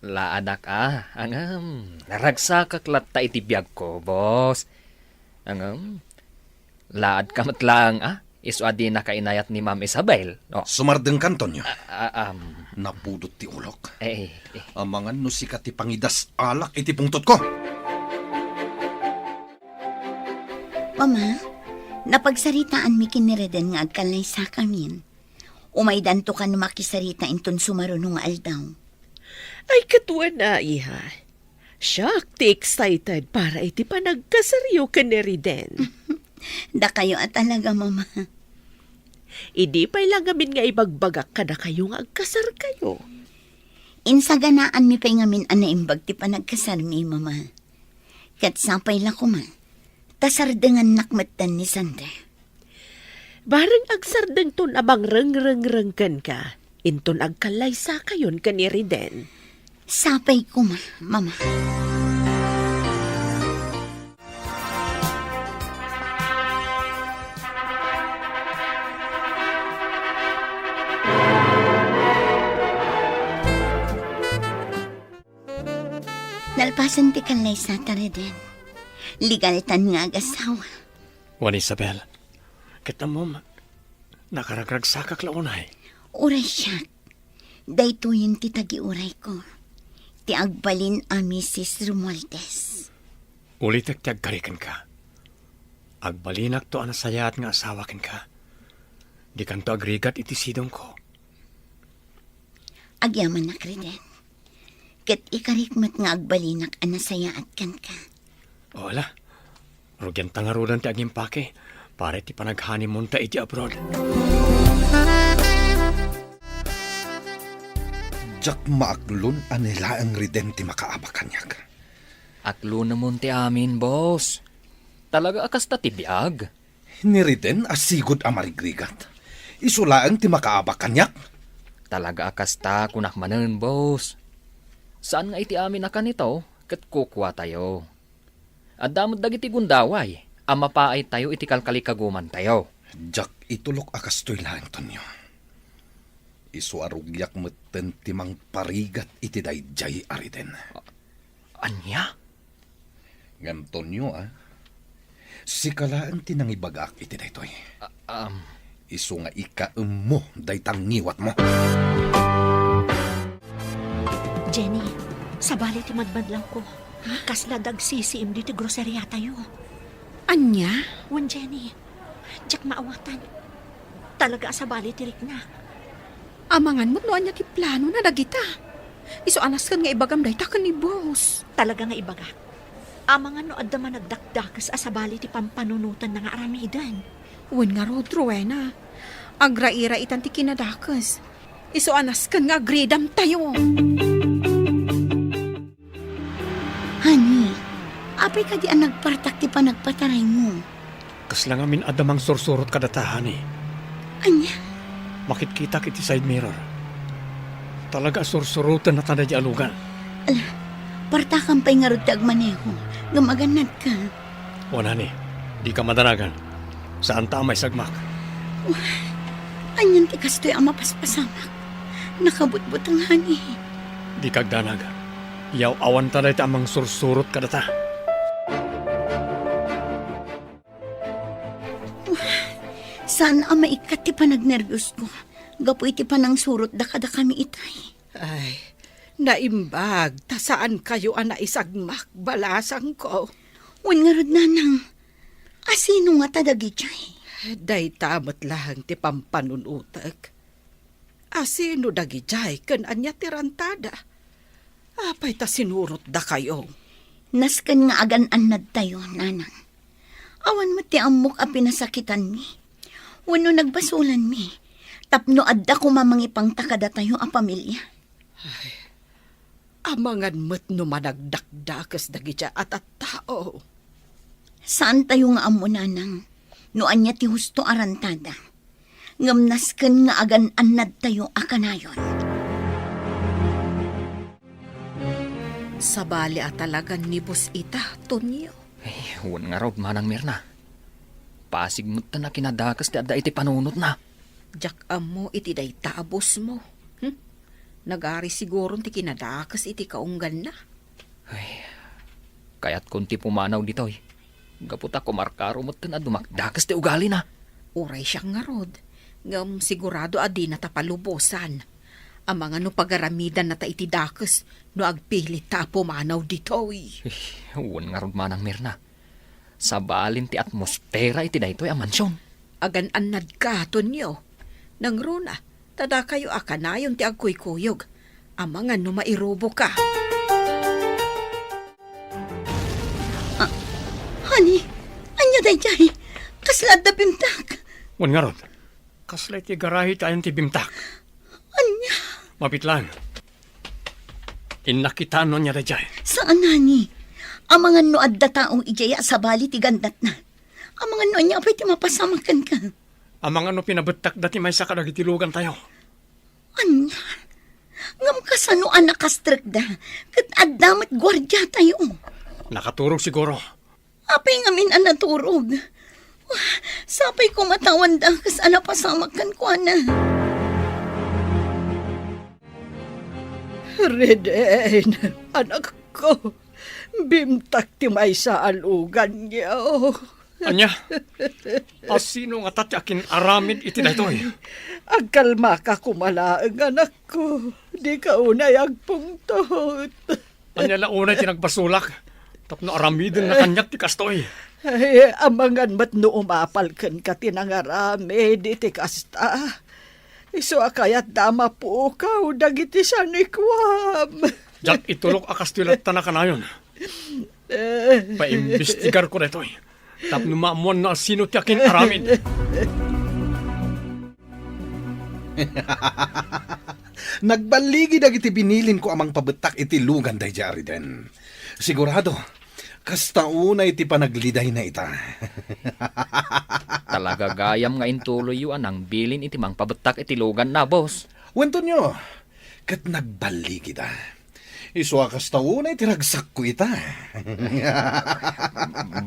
laadak a, ngem naragsakak latta iti biagko, boss. Ngem, laadka met laeng, a? Isu a dinaka inayat ni Ma'am Isabel, no? Sumardengka, Antonio. Ah, ah, um. Napudot ti ulok. Eh, eh, eh. Amangan no sika ti pangidas-alak iti pungtotko. Mama, napagsaritaanmi ken ni Reden nga agkallaysakamin. Umaydanto kano makisarita inton sumaruno nga aldaw. Ay, ket wen a, iha. Siak ti excited para iti panagkasaryo ken ni Reden. Dakayo a talaga, Mama. Idi pay la ngamin nga ibagbagak kadakayo nga agkasarkayo. Insaganaanmi pay ngamin a naimbag ti panagkasarmi, Mama. Ket sapay la koma, ta sardengannak metten ni Sandra. Bareng agsardengton a mangrengrengreng kenka, inton agkallaysakayon ken ni Reden. Sapay koma, Mama. Nalpasen ti kallaysata, Reden. Legaltan nga agasawa. Wen, Isabel, ket ammom, nakaragragsakak la unay. Uray siak, daytoyen ti tagiurayko, ti agbalin a Misis Romualdez. Ulitek ti agkari kenka. Agbalinakto a nasayaat nga asawa kenka. Dikanto agrigat iti sidongko. Agyamanak, Reden. Ket ikarik met nga agbalinak a nasayaat kenka. O, ala. Rugianta ngaruden ti agimpake para iti panaghoneymoonta iti abroad. Diak maaklon a ni laeng Reden ti makaabak kaniak. Aklonemon ti amin, boss. Talaga a kasta ti biag? Ni Reden a sigud a marigrigat. Isu laeng ti makaabak kaniak. Talaga a kasta, kunak manen, boss. Saan nga iti amin a kanito, ket kukuatayo. Adda met dagiti gundaway a mapaaytayo iti kalkalikagumantayo. Diak itulok a kastoy laeng, Tonyo. Isu a rugiak metten ti mangparigat iti daydiay a Reden. Ania? Ngem, Tonyo, a, sika laeng ti nangibagaak iti daytoy. A-, am. Isu nga ikaemmo dayta ngiwatmo. Jenny, sabali ti madmadlawko. Ha? Kasla dagsisiim ditoy groseriatayo. Ania? Wen, Jenny, diak maawatan. Talaga a sabali ti rikna. Amangan met no ania ti planona dagita. Isu a nasken nga ibagam dayta ken ni boss. Talaga nga ibagak. Amangan no adda managdakdakes a sabali ti pampanunotanna nga aramiden. Wen ngarud, Rowena. Agrairaitan ti kinadakes. Isu a nasken nga agridamtayo. Honey, apay kadi a nagpartak ti panagpataraymo? Kasla ngamin adda mangsursurot kadata, honey. Ania? Makitkitak iti side mirror. Talaga a sursuroten a tanda di alugan. Ala, partakam pay ngarud ti agmaneho, ngem agannadka. Wen, honey, dika madanagan. Saanta a maisagmak. Wah, anian ti kastoy a mapaspasamak? Nakabutbuteng, honey. Dika agdanag. Yaw-awanta dayta a mangsursurot kadata. Saan a maikkat ti panagnerbiosko gapu iti panangsurotda kadakami itay. Ay, naimbag ta saankayo a naisagmak, balasangko. Wen ngarud, nanang, asino ngata dagidiay? Dayta met laeng ti pampanunotek. Asino dagidiay ken ania ti rantada? Apay ta sinurotdakayo? Nasken nga agan-annadtayo, nanang. Awan met ti ammok a pinasakitanmi wenno nagbasolanmi tapno adda koma mangipangta kadatayo a pamilia. Ay, amangan met no managdakdakes dagidiay a tattao. Saantayo nga ammo, nanang, no ania ti husto a rantada. Ngem nasken nga agan-annadtayo a kanayon. Sabali a talagan ni boss ita, Tonyo. Ay, wen ngarud, Manang Mirna. Pasig met ta nakinadakes ti adda iti panunotna. Diak ammo iti dayta a boss mo. Hmm? Nagari siguron ti kinadakes iti kaungganna. Ay, kayatkon ti pumanaw ditoy. Gapu ta kumarkaro metten a dumakdakes ti ugalina. Uray siak ngarud, ngem sigurado a dinata palubosan. Amangan no pagaramidannata iti dakes no agpilitta a pumanaw ditoy. Eh, wen ngarud, Manang Mirna. Sabalin ti atmosfera iti daytoy a mansion. Agan-annadka, Tonio. Nangruna, ta dakayo a kanayon ti agkuykuyog. Amangan no mairuboka. Ah, honey, ania daydiay? Kasla adda bimtak? Wen ngarud, kasla iti garahe ti ayan ti bimtak. Ania? Mapitlan. Innak kitaen no ania daydiay. Saan, honey. Amangan no adda tao idiay a sabali ti gannatna. Amangan no ania pay ti mapasamak kenka. Amangan no pinabettakda ti maysa kadagiti lugantayo. Ania? Ngem kasano a nakastrekda ket adda met guardiatayo? Nakaturog siguro. Apay ngamin a naturog? Wah, sapay koma ta awan dakes a napasamak kenkuana. Reden, anakko, bimtak ti maysa a luganyo. Ania? Asino ngata ti akin-aramid iti daytoy? Agkalmaka koma laeng, anakko. Dika unay agpungtot. Ania la unay ti nagbasolak tapno aramidenna kaniak ti kastoy? Ay, amangan met no umapal kenka ti nangaramid iti kasta. Isu a kayatda a mapukaw dagiti sanikuam. Diak itulok a kastoy latta a kanayon. Eh. Paimbestigarko daytoy tapno maammuan no asino ti akin-aramid. Nagballigi dagiti binilinko a mangpabettak iti lugan daydiay a Reden. Sigurado, kasta unay ti panaglidayna ita. Talaga gayam nga intuloyyo a nangbilin iti mangpabettak iti luganna, boss. Wen, Tonio, ket nagballigida. Isu a kasta unay ti ragsakko ita.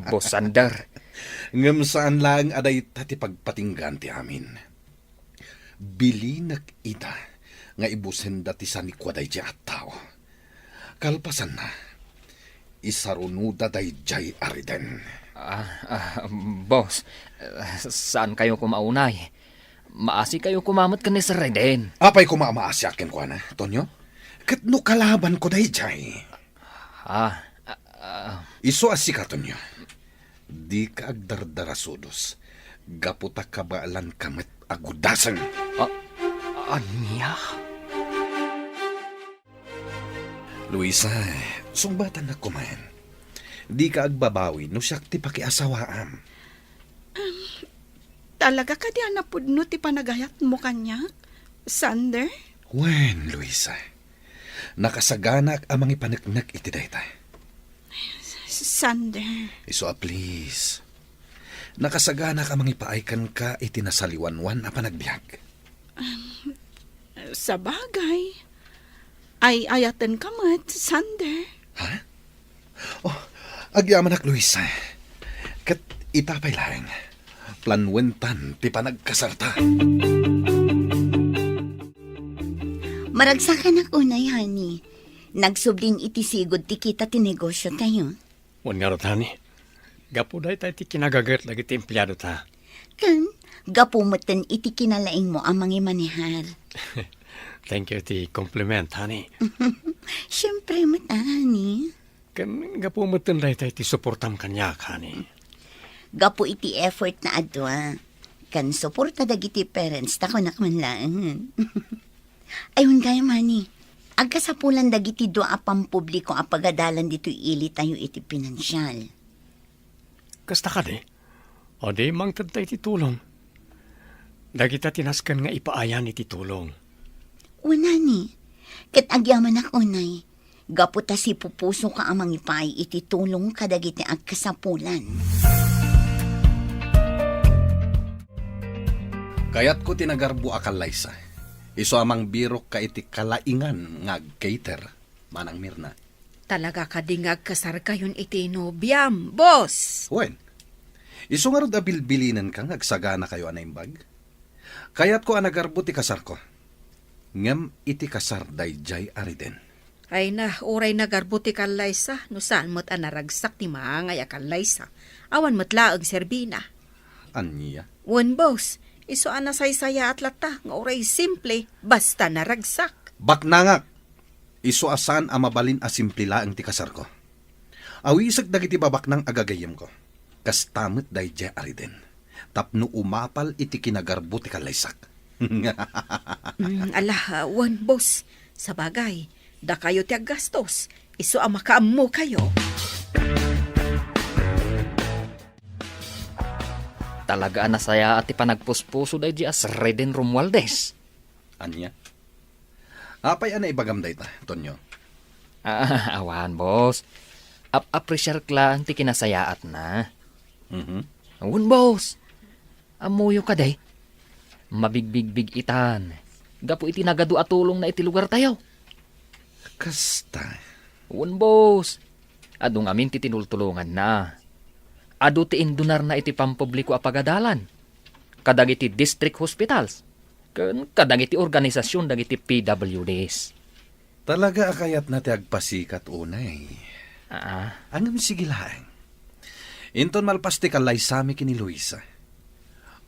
Boss Sander. Ngem saan laeng a dayta ti pagpatinggaan ti amin. Bilinek ida nga ibusenda ti sanikua daydiay a tao. Kalpasanna, isarunoda daydiay a Reden. Ah, ah, boss, eh, saankayo koma unay? Maasikayo koma met ken ni Sir Reden. Apay koma a maasiak kenkuana, Tonio? Ket no kalabanko daydiay? Ah, ah, ah. Isu a sika, Tonio. Dika agdardarasudos, gapu ta kabaelanka met a gudaseng. Ah, ania? Luisa, sungbatannak koman. Dika agbabawi no siak ti pakiasawaam. Talaga kadi a napudno ti panagayatmo kaniak, Sander? Wen, Luisa. Nakasaganak a mangipaneknek iti dayta. Sander. Isu a please. Nakasaganak a mangipaay kenka iti nasaliwanwan a panagbiag. Sabagay. Ay-ayatenka met, Sander. Ha? Oh, agyamanak, Luisa. Ket ita pay laeng, planuentan ti panagkasarta. Maragsakanak unay, honey. Nagsublin iti sigud ti kita ti negosiotayo. Wen ngarud, honey. Gapu dayta iti kinagaget dagiti empleadota. Ken, gapu metten iti kinalaingmo a mangimanehar. Thank you iti compliment, honey. Siempre met, honey. Ken gapu metten dayta iti suportam kaniak, honey. Gapu iti effort na a dua. Ken suporta dagiti parents ta kunak man laeng. Ay, wen gayam, honey. Agkasapulan dagiti dua a pampubliko a pagadalan ditoy ilitayo iti pinansial. Kasta kadi? O di mangtedta iti tulong. Dagita ti nasken nga ipaayan iti tulong. Wen, honey. Ket agyamanak unay, gapu ta sipupusoka a mangipaay iti tulong kadagiti agkasapulan. Kayatko ti nagarbo a kallaysa. Isu a mangbirokka iti kalaingan nga agcater, Manang Mirna. Talaga kadi nga agkasarkayon iti nobiam, boss? Wen, isu ngarud a bilbilinenka nga agsaganakayo a naimbag? Kayatko a nagarbo ti kasarko. Ngem iti kasar daydiay a Reden. Ay na, uray nagarbo ti kallaysa, no saan met a naragsak ti maangay a kallaysa. Awan met laeng serbina. Ania? Wen, boss, isu a nasaysayaat latta nga uray simple, basta naragsak. Baknangak! Isu a saan a mabalin a simple laeng ti kasarko. Awisek dagiti babaknang a gagayyemko. Kasta met daydiay a riden. Tapno umapal iti kinagarbo ti kallaysak. Mm, ala, wen, boss. Sabagay, dakayo ti aggastos. Isu a makaammokayo. Talaga a nasayaat ti panagpuspuso daydiay a Reden Romualdez. Ania? Apay a naibagam dayta, Tonyo? Ah, awan, boss. Ap-apreciarek laeng ti kinasayaatna. Mhm. Wen, boss. Ammoyo kadi? Mabigbigbig-itan gapu iti nagadu a tulongna iti lugartayo. Kasta. Wen, boss. Adu ngamin ti tinultulonganna. Adu ti indunarna iti pampubliko a pagadalan kadagiti district hospitals ken kadagiti organisasion dagiti P W Ds. Talaga a kayatna ti agpasikat unay. Aa. Ngem sige laeng. Inton malpas ti kallaysami ken ni Luisa,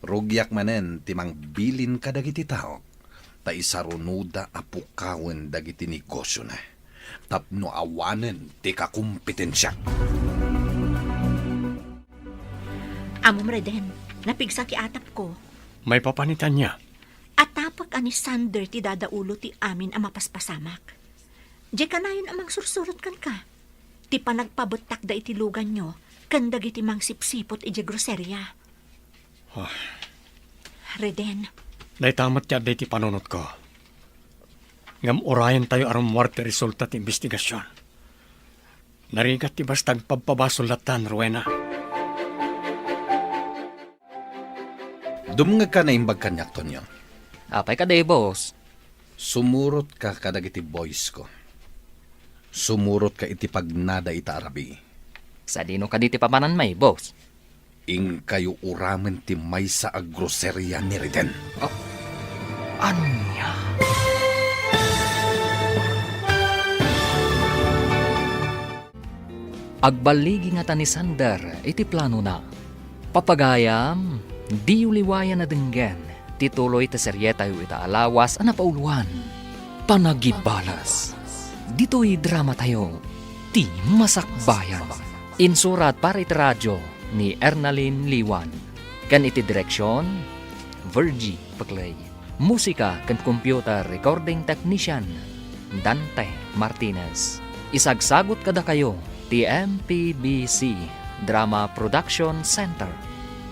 rugiak manen ti mangbilin kadagiti taok ta isarunoda a pukawen dagiti negosiona tapno awanen ti kakompetensiak. Ammom, Reden, napigsa ti atapko. Maipapan iti ania? Atapek a ni Sander ti dadaulo ti amin a mapaspasamak. Diay kanayon a mangsursurot kenka. Ti panagpabettakda iti luganyo ken dagiti mangsipsiput idiay groseria. Ah. Reden. Dayta met ti adda iti panunotko. Ngem urayentayo a rummuar ti resulta ti imbestigasion. Narigat ti basta agpabpabasol lattan, Rowena. Dumngegka naimbag kaniak, Tonyo. Apay kadi, boss? Sumurotka kadagiti boysko. Sumurotka iti pagnada ita a rabii. Sadino kadi ti papananmi, boss? Inkayo uramen ti maysa a groseria ni Reden. Ah, ania? Agballigi ngata ni Sander iti planona. Papagayam, diyo liwayan a denggen ti tuloy ti serietayo ita a lawas a napauloan, Panagibales. Ditoy dramatayo, Ti Masakbayan. Insurat para iti radio ni Ernalyn Liwan, ken iti direksion, Virgie Peclay. Musika ken computer recording technician, Dante Martinez. Isagsagut kadakayo ti M P B C Drama Production Center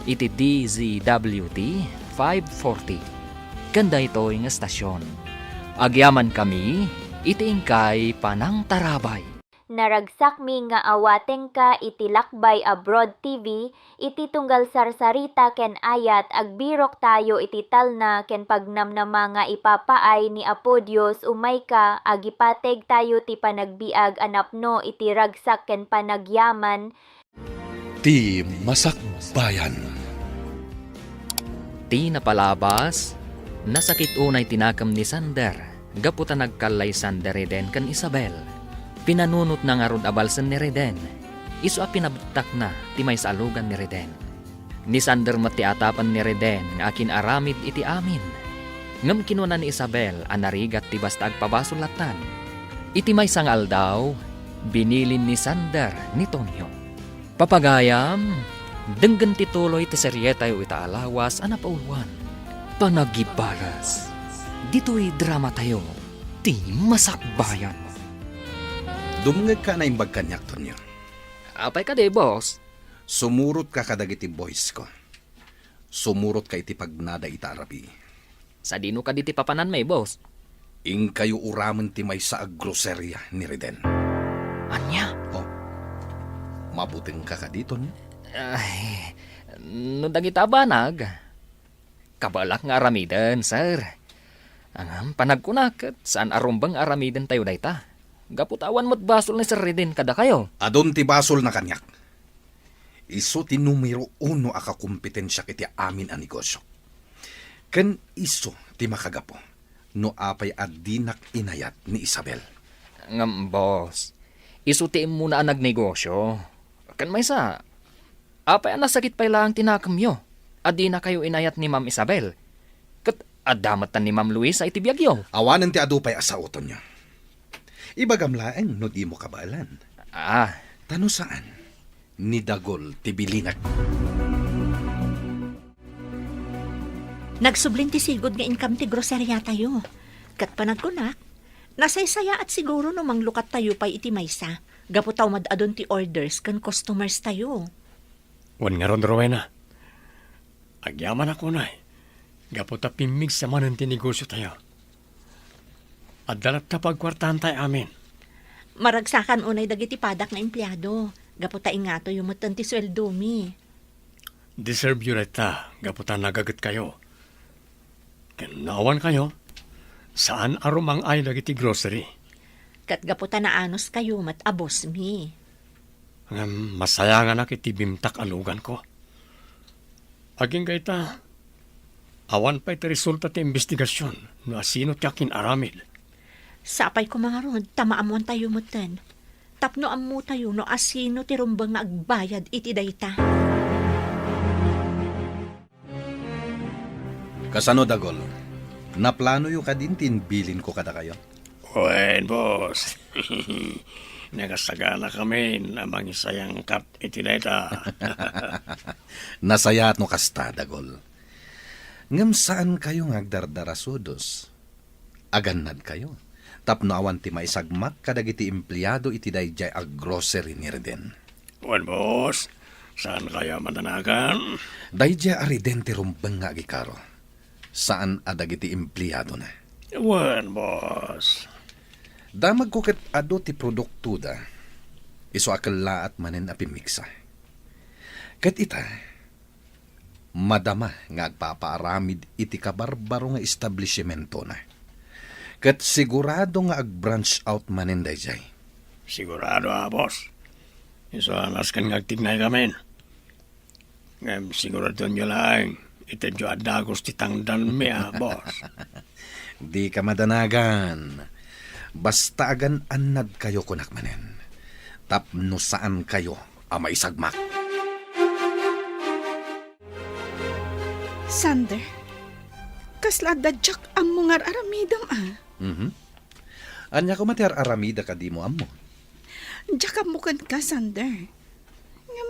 iti D Z W T five forty. Ken daytoy nga estasion, agyamankami iti inkay panangtarabay. Naragsakmi nga awatengka iti Lakbay Abroad T V, iti tunggal sarsarita ken ayat, agbiroktayo iti talna ken pagnamnama nga ipapaay ni Apo Dios umayka, agipategtayo ti panagbiag a napno iti ragsak ken panagyaman, Ti Masakbayan. Ti napalabas, nasakit unay ti nakem ni Sander gapu ta nagkallaysan da Reden ken Isabel. Pinanunotna ngarud a balsen ni Reden, isu a pinabettakna ti maysa a lugan ni Reden. Ni Sander met ti atapen ni Reden nga akin-aramid iti amin. Ngem kinuna ni Isabel a narigat ti basta agpabasol lattan. Iti maysa nga aldaw, binilin ni Sander ni Tonyo. Papagayam, denggen ti tuloy ti serietayo ita a lawas a napauloan, Panagibales. Ditoy dramatayo, Ti Masakbayan. Dumngegka a naimbag kaniak, Tonyo. Apay kadi, boss? Sumurotka kadagiti boysko. Sumurotka iti pagnada ita a rabii. Sadino kadi ti papananmi, boss? Inkayo uramen ti maysa a groseria ni Reden. Ania? Oh. Mabutengka kadi, Tonyo? Ay, no dagita a banag, kabaelak nga aramiden, sir. Ngem panagkunak ket saan a rumbeng nga aramidentayo dayta. Gapu ta awan met basol ni Sir Reden kadakayo. Adun ti basolna kaniak. Isu ti numero uno a kakompetensiak iti amin a negosio. Ken isu ti makagapu no apay a dinak inayat ni Isabel. Ngem, boss, isu ti immuna a nagnegosyo. Ken maysa, apay a nasakit pay laeng ti nakemyo a dinakayo inayat ni Ma'am Isabel? Ket adda metten ni Ma'am Luisa iti biagyo. Awanen ti adu pay a saotonyo. Ibagam laeng no dimo kabaelan. Ah. Ta no saan, ni Dagol ti bilinek. Nagsublin ti sigud nga inkam ti groseriatayo. Ket panagkunak, nasaysayaat siguro no manglukattayo pay iti maysa, gapu ta umad-adun ti orders ken customers tayo. Wen ngarud, Rowena, agyamanak unay, gapu ta pimmigsa manen ti negosiotayo. Adda latta pagkuartaantay amin. Maragsakan unay dagiti padak nga empleado, gapu ta ingatoyo metten ti sueldomi. Deserve yo dayta gapu ta nagagetkayo. Ken no awankayo, saan a rumang-ay dagiti grocery. Ket gapu ta naanuskayo met a bossmi. Ngem masayanganak iti bimtak a luganko. Agingga ita, awan pay ti resulta ti imbestigasion no asino ti akin-aramid. Sapay koma ngarud ta maammoantayo metten, tapno ammotayo no asino ti rumbeng nga agbayad iti dayta. Kasano, Dagol? Naplanoyo kadin ti imbilinko kadakayo? Wen, boss. Nakasaganakamin a mangisayangkat iti dayta. Nasayaat no kasta, Dagol. Ngem saankayo nga agdardarasudos. Agannadkayo tapno awan ti maisagmak kadagiti empleado iti daydiay a grocery ni Reden. Wen, boss, saankayo a madanagan? Daydiay a Reden ti rumbeng nga agikaro. Saan a dagiti empleadona. Wen, boss. Damagko ket adu ti produktoda. Isu a kellaat manen a pimmigsa. Ket ita, madama nga agpapaaramid iti kabarbaro nga establisimentona. Ket sigurado nga ag-branch out manen daydiay. Sigurado a, boss. Isu a nasken nga agtignaykamin. Ngem siguradoenyo laeng, itedyo a dagus ti tangdanmi a, boss. Dika madanagan. Basta agan-annadkayo, kunak manen. Tapno saankayo a maisagmak. Sander, kasla adda diak ammo nga ar-aramidem a. Mhm. Ania koma ti ar-aramidek a dimo ammo? Diak ammo kenka, Sander. Ngem,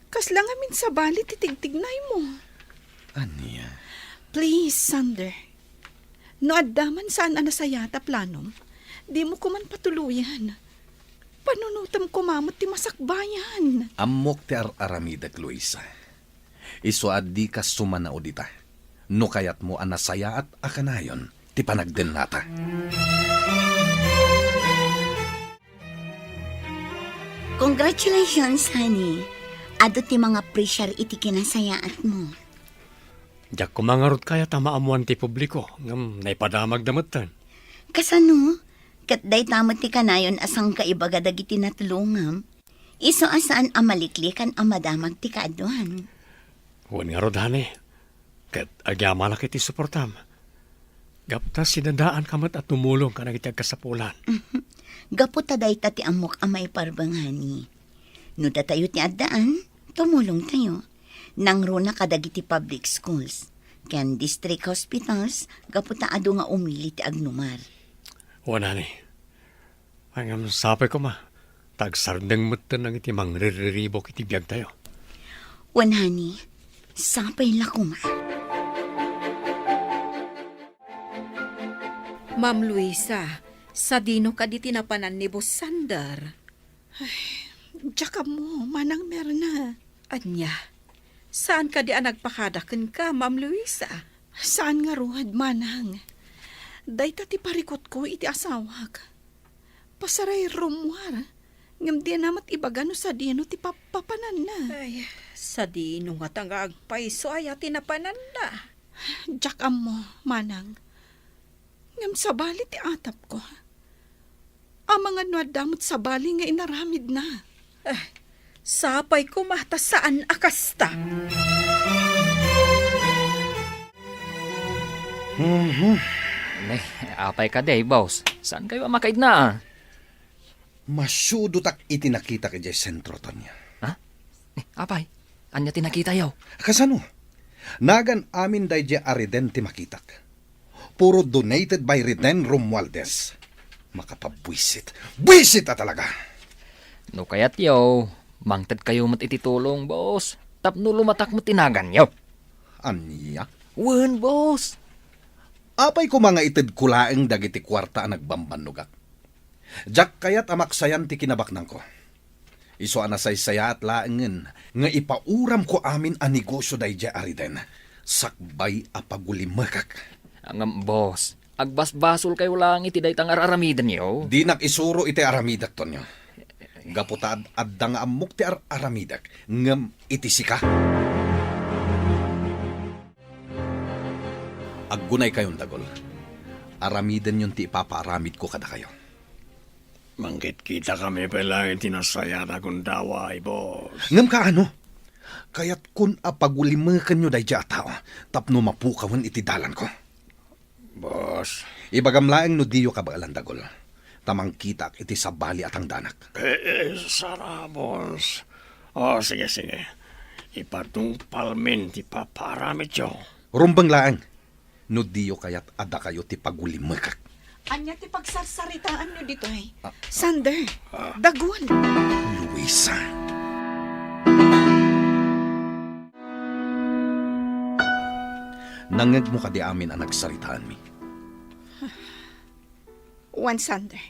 kasla ngamin sabali ti tigtignaymo. Ania? Please, Sander. No adda man saan a nasayaat a planom, dimo koman patuloyen. Panunotem koma met ti masakbayan. Ammok ti ar-aramidek, Luisa. Isu a dika sumanaw dita. No kayatmo a nasayaat a kanayon ti panagdennata. Congratulations, honey. Adu ti mangapresiar iti kinasayaatmo. Diak koma ngarud kayat a maammoan ti publiko, ngem naipadamagda metten. Kasano? Ket dayta met ti kanayon a sangkaibaga dagiti natulongam. Isu a saan a maliklikan a madamag ti kaaduan. Wen ngarud, honey. Ket agyamanak iti suportam. Gapu ta sinadaanka met a tumulong kadagiti agkasapulan. Gapu ta dayta ti ammok a maiparbeng, honey. No datayo ti addaan, tumulongtayo. Nangruna kadagiti public schools ken district hospitals gapu ta adu nga umili ti agnumar. Wen, honey. Ay, ngem sapay koma, ta agsardeng metten dagiti mangrirriribuk iti biagtayo. Wen, honey, sapay la koma. Ma'am Luisa, sadino kadi ti napanan ni Boss Sander? Ay, diak ammo, Manang Merna. Ania? Saan kadi a nagpakada kenka, Ma'am Luisa? Saan ngarud, Manang. Dayta ti parikutko iti asawak. Pasarayruam, ngem dina met ibaga no sadino ti pap-, papananna. Ay, sadino ngata nga agpayso aya ti napananna? Diak ammo, Manang. Ngem sabali ti atapko. Amangan no adda met sabali nga inaramidna. Eh, sapay koma ta saan a kasta. Mhm. Ne, apay kadi, boss? Saankayo a makaidna, ah? Masiudotak iti nakitak idiay sentro, Tonyo. Ha? Eh, apay, ania ti nakitayo? Kasano? Nagan amin daydiay a riden ti makitak. Puro donated by Riden Romualdez. Makapabwisit. Bwisit a talaga! No kayatyo, mangtedkayo met iti tulong, boss. Tapno lumatak met ti naganyo. Ania? Wen, boss. Apay koma nga itedko laeng dagiti kuarta a nagbambannogak? Diak kayat a maksayan ti kinabaknangko. Isu a nasaysayaat laengen nga ipauramko amin a negosio daydiay a riden, sakbay a pagulimekak. Ngem, boss, agbasbasolkayo laeng iti dayta nga ar-aramidenyo. Dinak isuro iti aramidek, Tonyo. Gapu ta ad-, adda nga ammok ti ar-aramidek, ngem iti sika. Aggunaykayon, Dagol. Aramidenyon ti ipapaaramidko kadakayo. Manggitkitakami pay laeng iti nasayaat a gundaway, boss. Ngem kaano? Kayatkon a pagulimekenyo daydiay a tao tapno mapukawen iti dalanko. Boss. Ibagam laeng no diyo kabaelan, Dagol, ta mangkitaak iti sabali a tangdanak. Eh, eh, sara, boss. Oh, sige, sige. Ipadungpalmin ti papaaramidyo. Rumbeng laeng. No diyo kayat a dakayo ti pagulimekak. Ania ti pagsarsaritaanyo ditoy? Ah. Sander, ah. Dagol. Luisa. Nangngegmo kadi amin a nagsaritaanmi? Wen, Sander.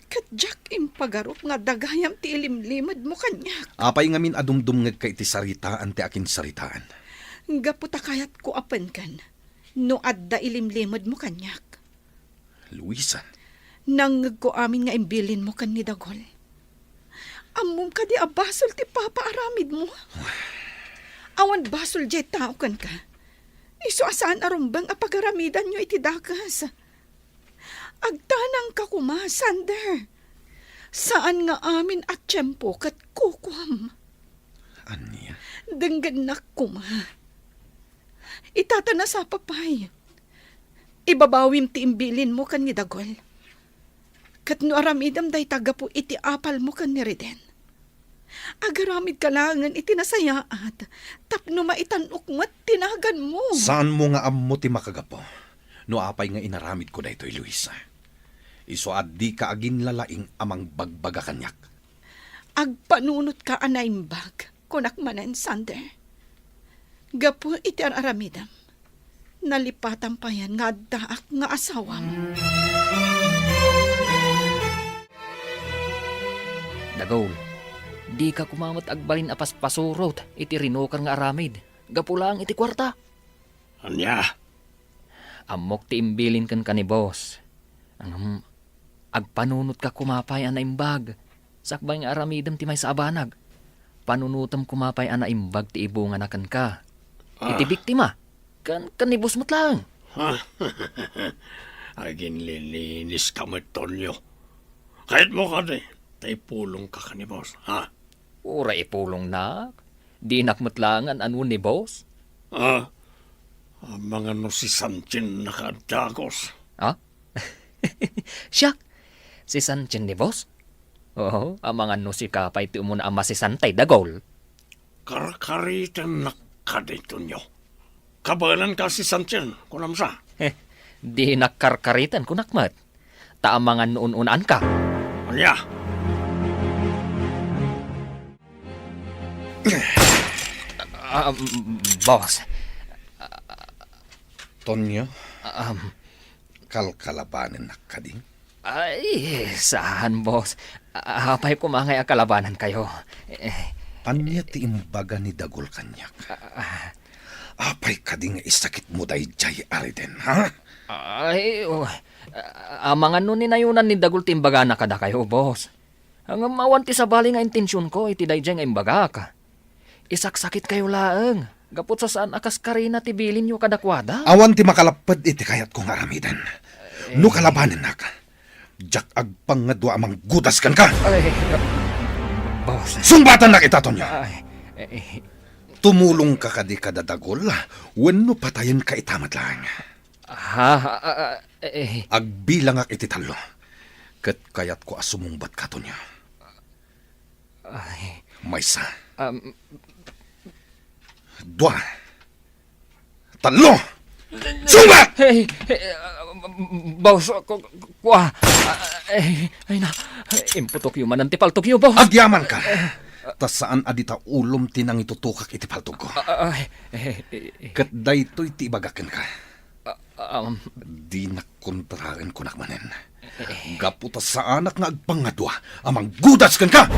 Ket diak impagarup nga adda gayam ti ilimlimedmo kaniak. Apay ngamin a dumdumngegka iti saritaan ti akinsaritaan? Gapu ta kayatko a penken no adda ilimlimedmo kaniak. Luisa. Nangngegko amin nga imbilinmo ken ni Dagol. Ammom kadi a basol ti papaaramidmo? Awan basol diay tao kenka. Isu a saan a rumbeng a pagaramidanyo iti dakes. Agtanangka koma, Sander. Saan nga amin a tiempo ket kukuam. Ania? Denggennak koma. Ita ta nasapa pay. Ibabawim ti imbilinmo ken ni Dagol. Ket no aramidem dayta gapu iti apalmo ken ni Riden, agaramidka laengen iti nasayaat tapno maitan-ok met ti naganmo. Saanmo nga ammo ti makagapu no apay nga inaramidko daytoy, Luisa. Isu a dika aginlalaing a mangbagbaga kaniak. Agpanunotka a naimbag, kunak manen, Sander. Gapu iti ar-aramidem, nalipatan payen nga addaak nga asawam. Dagol, dika koma met agbalin a paspasurot iti rinukar nga aramid gapu laeng iti kuarta. Ania? Ammok ti imbilin kenka ni boss. Ngem agpanunotka koma pay a naimbag, sakbay nga aramidem ti maysa a banag. Panunotem koma pay a naimbag ti ibungana kenka. Ah. Iti biktima, ken, ken ni boss met laeng. Aginliliniska met, Tonyo. Kayatmo kadi ta ipulongka ken ni boss, ha? Uray ipulongnak. Dinak met laeng an-ano ni boss. Ah, amangan no si Sanchin nakaaddagus. Ha? Siak? Si Sanchin ni boss? Oo, amangan no sika pay ti umuna a masisantay, Dagol. Karkaritennak kadi, Tonyo. Kabaelanka si Sanchin, kunam sa? Heh, dinak karkariten, kunak met. Ta amangan no un-unaanka. Ania? Ah, boss. Tonyo? Um, Kalkalabanennak kadi? Ay, saan, boss. Apay koma ngay a kalabanankayo? Eh. Ania ti imbaga ni Dagol kaniak? Ah. Apay kadi nga isakitmo daydiay a Riden, ha? Ay, oh. Amangan no ni nayonan ni Dagol ti imbagana kadakayo, boss. Ngem awan ti sabali nga intensionko iti daydiay nga imbagak. Isaksakitkayo laeng, gapu ta saan a kas karina ti bilinyo kadakuada. Awan ti makalapped iti kayatko nga aramiden. Eh. No kalabanennak, diak agpangngad a manggudas kenka. Ay, boss. Sungbatannak ita, Tonyo. Ay, eh, eh. Tumulongka kadi kada Dagol, wenno patayenka ita met laeng. Ha? Ah, ah, eh, eh. Agbilangak iti tallo. Ket kayatko a sumungbatka, Tonyo. Ay. Maysa. Um, Dua. Tallo! Sungbat! Hey, hey, ah, boss, ku-, ku-, kua. Ah, ay, ay na, imputokyo manen ti paltogyo, boss. Agyamanka. Ta saan a dita ulom ti nangitutokak iti paltogko. Ah, ah, ay, eh, eh, eh. Ket daytoy ti ibagak kenka. Ah, um. Dinak kontraen, kunak manen. Eh. Gapu ta saanak nga agpangngadua a manggudas kenka!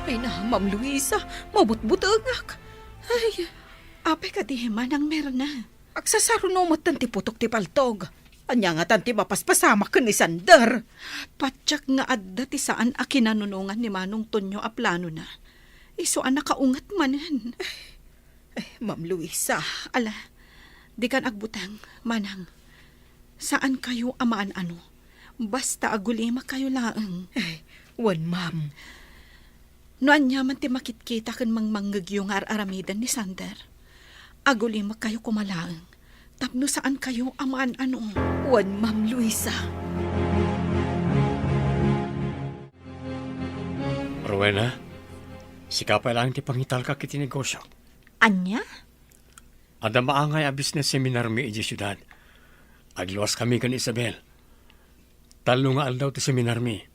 Ay na, Ma'am Luisa, mabutbutengak. Ay, apay kadi, Manang Mirna? Agsasaruno metten ti putok ti paltog. Ania ngatan ti mapaspasamak ken ni Sander? Patiek nga adda ti saan a kinanunongan ni Manong Tonyo a planona. Isu a nakaunget manen. Eh, Ma'am Luisa, ala, dikan agbuteng, Manang. Saankayo a maan-ano. Basta agulimakayo laeng. Eh, wen, ma'am. No aniaman ti makitkita ken mangmangngegyo nga ar-aramiden ni Sander, agulimakayo koma laeng tapno saankayo a maan-ano. Wen, Ma'am Luisa. Rowena, sika pay laeng ti pangitalka iti negosio. Ania? Adda maangay a business seminarmi idiay siudad. Agluaskami ken Isabel. Tallo nga aldaw ti seminarmi.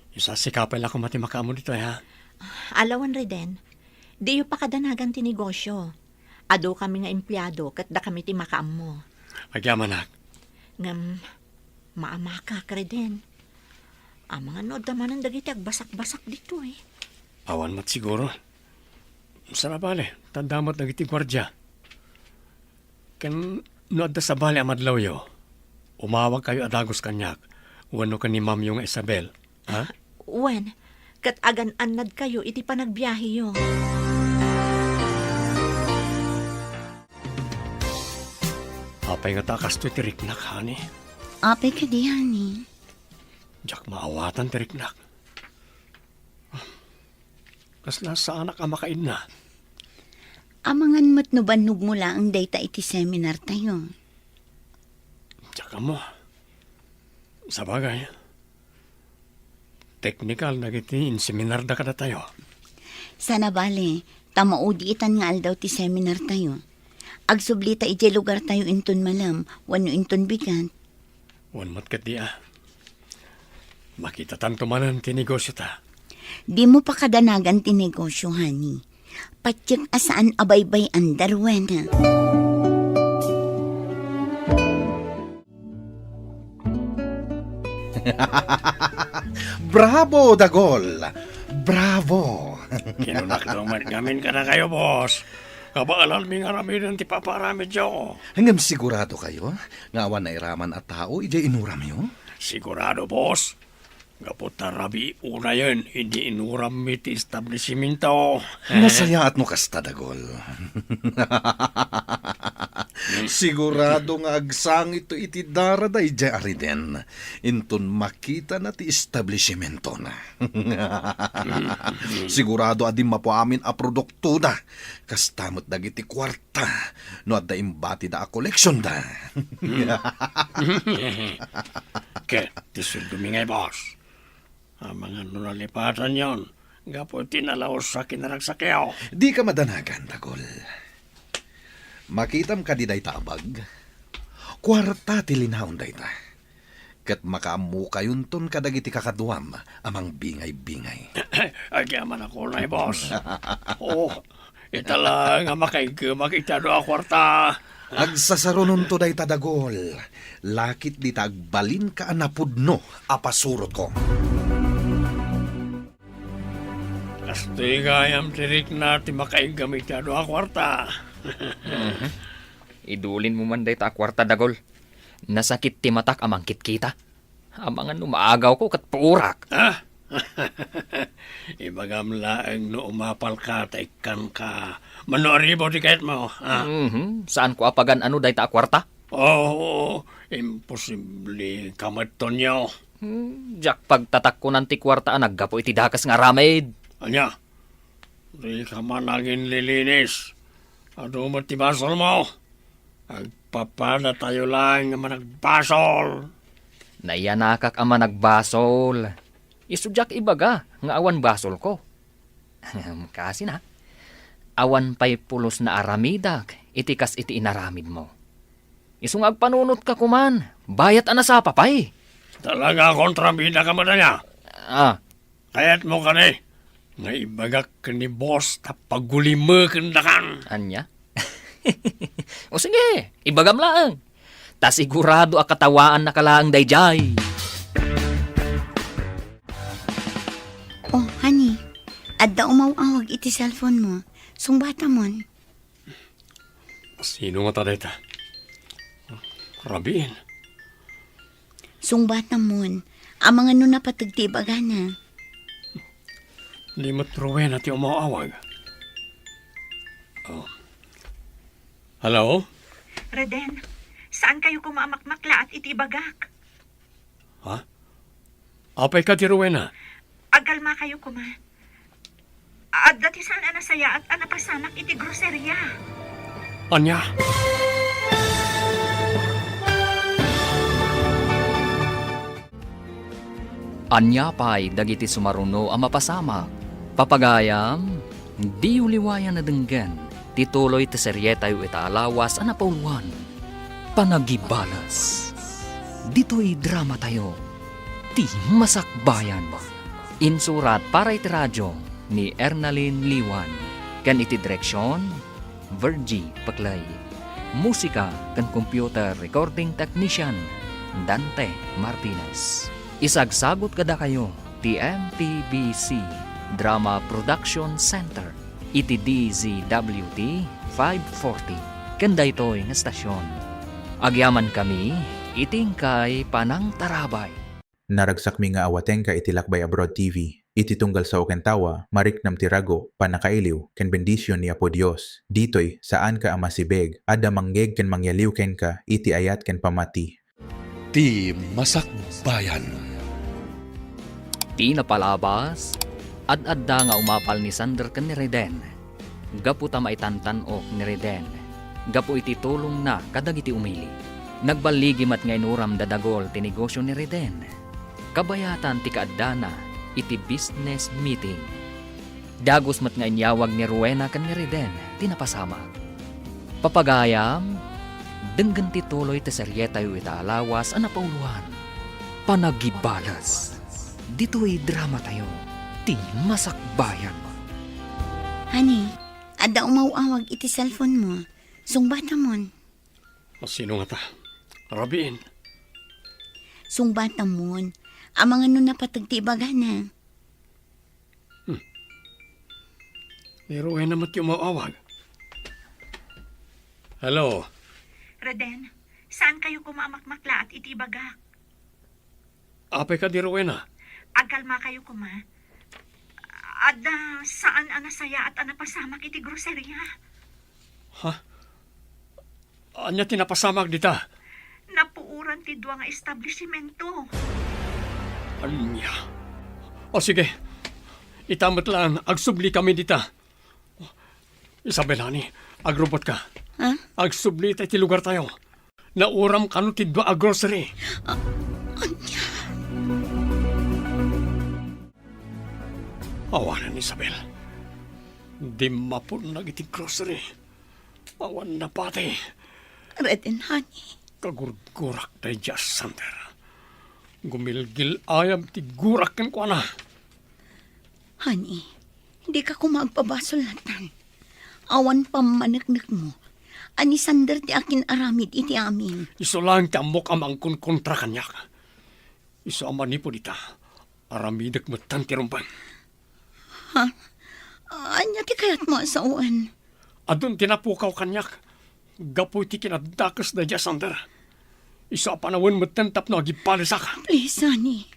Isasika pay la koma ti makaammo ditoy, ha? Ala wen, Reden. Diyo pakadanagan ti negosio. Adukami nga empleado ket dakami ti makaammo. Agyamanak. Ngem, maamakak, Reden. Amangan no adda manen dagiti agbasakbasak ditoy. Awan met siguro. Saan a bale, ta adda met dagiti guardia. Ken no adda sabali a madlawyo, umawagkayo a dagus kaniak wenno ken ni mamyo nga Isabel, ha? Wen, ket agan-annadkayo iti panagbiaheyo. Apay ngata a kastoy ti riknak, honey? Apay kadi, honey? Diak maawatan ti riknak. Kasla saanak a makaidna. Amangan met no bannogmo laeng dayta iti seminartayo. Diak ammo. Sabagay, teknikal dagiti inseminarda kadatayo. Saan a bale, ta maudi itan nga aldaw ti seminartayo. Agsublita idiay lugartayo inton malem wenno inton bigat. Wen met ketdi a. Makitatanto manen ti negosiota. Dimo pakadanagan ti negosio, honey. Patiek a saan a baybay-an, Darwin. Bravo, Dagol! Bravo! Kinunakto met ngamin kadakayo, boss. Kabaelanmi nga aramiden ti papaaramidyo. Ngem siguradokayo nga awan nairaman a tao idiay inuramyo? Sigurado, boss. Gapu ta rabii unayen idi inurammi ti establisimento. Nasayaat no kasta, Dagol. Sigurado nga agsangitto iti darada idiay ariden inton makitana ti establisimentona. Sigurado a dimmapo amin a produktoda, kasta met dagiti kuarta no adda imbatida a koleksionda. Ket ti sueldomi ngay, boss, amangan no nalipatanyon gapu iti nalaus a kinaragsakyo. Dika madanagan, Dagol. Makitam kadi dayta a bag? Kuarta ti linaon dayta. Ket makaammokayonton kadagiti kakaduam a mangbingay-bingay. Agyamanak unay, boss. Oh, ita laeng a makaiggemak iti adu a kuarta. Agsasarunonto dayta, Dagol. Lakit dita agbalinka a napudno a pasurotko. Kastoy gayam ti rikna ti makaiggam iti adu a kuarta. Mhm. Idulinmo man dayta a kuarta, Dagol. Nasakit ti matak a mangkitkita. Amangan no maagawko ket puorak. Ah? Ibagam laeng no umapalka ta ikkanka. Mano a ribo ti kayatmo, ah? Mhm. Saanko a pagan-ano dayta a kuarta? Oo, imposible ka met, Tonyo. Hmm, diak pagtatakkonan ti kuarta a naggapu iti dakes nga aramid. Ania? Dika man aginlilinis. Adu met ti basolmo. Ag- Papanatayo laeng a managbasol. Naiyanakak a managbasol. Isu diak ibaga nga awan basolko. Kaasi na, awan pay pulos naaramidak iti kas iti inaramidmo. Isu nga agpanunotka koman, bayat a nasapa pay. Talaga a kontrabida ka met aya? Ah. Kayatmo kadi nga ibagak ken ni boss ta pagulimekendakan? Ania? O sige, ibagam laeng. Ta sigurado a katawaannaka laeng daydiay. Oh, honey, adda umaw-awag iti cellphone mo. Sungbatamon. Sino ngata dayta? Rabiin. Sungbatamon. Amangan no napateg ti ibagana. Di met Rowena ti umaw-awag. Oh. Hello? Reden, saan kayo koma a makmaklaat iti ibagak? Ha? Apay kadi, Rowena? Agkalma kayo koma. Adda ti saan a nasayaat a napasamak iti groceria. Ania? Ania pay dagiti sumaruno a mapasamak? Papagayam, diyo liwayan a denggen ti tuloy ti serietayo ita a lawas a napauluan, Panagibalas. Ditoy dramatayo, Ti Masakbayan. Insurat para iti radio ni Ernalyn Liwan, ken iti direksion, Virgie Paclay. Musika ken computer recording technician, Dante Martinez. Isagsagut kadakayo ti M P B C Drama Production Center iti D Z W T five forty ken daytoy nga estasion. Agyamankami iti inkay panangtarabay. Naragsakmi nga awatenka iti Lakbay Abroad T V. Iti tunggal sao ken tawa, mariknam ti rago, pannakailiw, ken bendision ni Apo Dios. Ditoy, saanka a masibeg, adda mangngeeg ken mangyaliw kenka iti ayat ken pammati. Ti Masakbayan. Ti napalabas, ad-adda nga umapal ni Sander ken ni Reden. Gapu ta maitantan-ok ni Reden gapu iti tulongna kadagiti umili. Nagballigi met nga inuram da dagol ti negosio ni Reden. Kabayatan ti kaaddana iti business meeting. Dagus met nga inyawag ni Rowena ken ni Reden ti napasamak. Papagayam, denggen ti tuloy ti serietayo ita a lawas a napauluan, Panagibalas. Ditoy dramatayo, Ti Masakbayan. Honey, adda umaw-awag iti cellphone mo. Sungbatamon. Sino ngata? Rabiin. Sungbatamon. Amangan no napateg ti ibagana. Hmm. Ni Rowena met ti umaw-awag. Hello. Reden, saan kayo koma a makmaklaat iti ibagak? Apay kadi, Rowena? Agkalma kayo koma. Adda saan a nasayaat a napasamak iti groceria. Ha? Ania ti napasamak dita? Napuoran ti dua nga establisimento. Ania? O sige, ita met laeng, agsubli kami dita. Isabel, honey, agrubotka. Ha? Agsubli ta iti lugartayo. Nauram kano ti dua a grocery. A-, ania? Awanen, Isabel. Dimmaponnak iti grocery. Awan napati. Reden, honey. Kagurgurak daydiay a Sander. Gumilgil-ayab ti gurak kenkuana. Honey, dika koma agpabasol lattan. Awan pammaneknekmo a ni Sander ti akin-aramid iti amin. Isu laeng ti ammok a mangkonkontra kaniak. Isu a manipud ita, aramidek metten ti rumbeng. Ha? Ania ti kayatmo a sawen? Adun ti napukaw kaniak gapu iti kinadakes daydiay a Sander. Isu a panawen metten tapno agibalesak. Please, honey.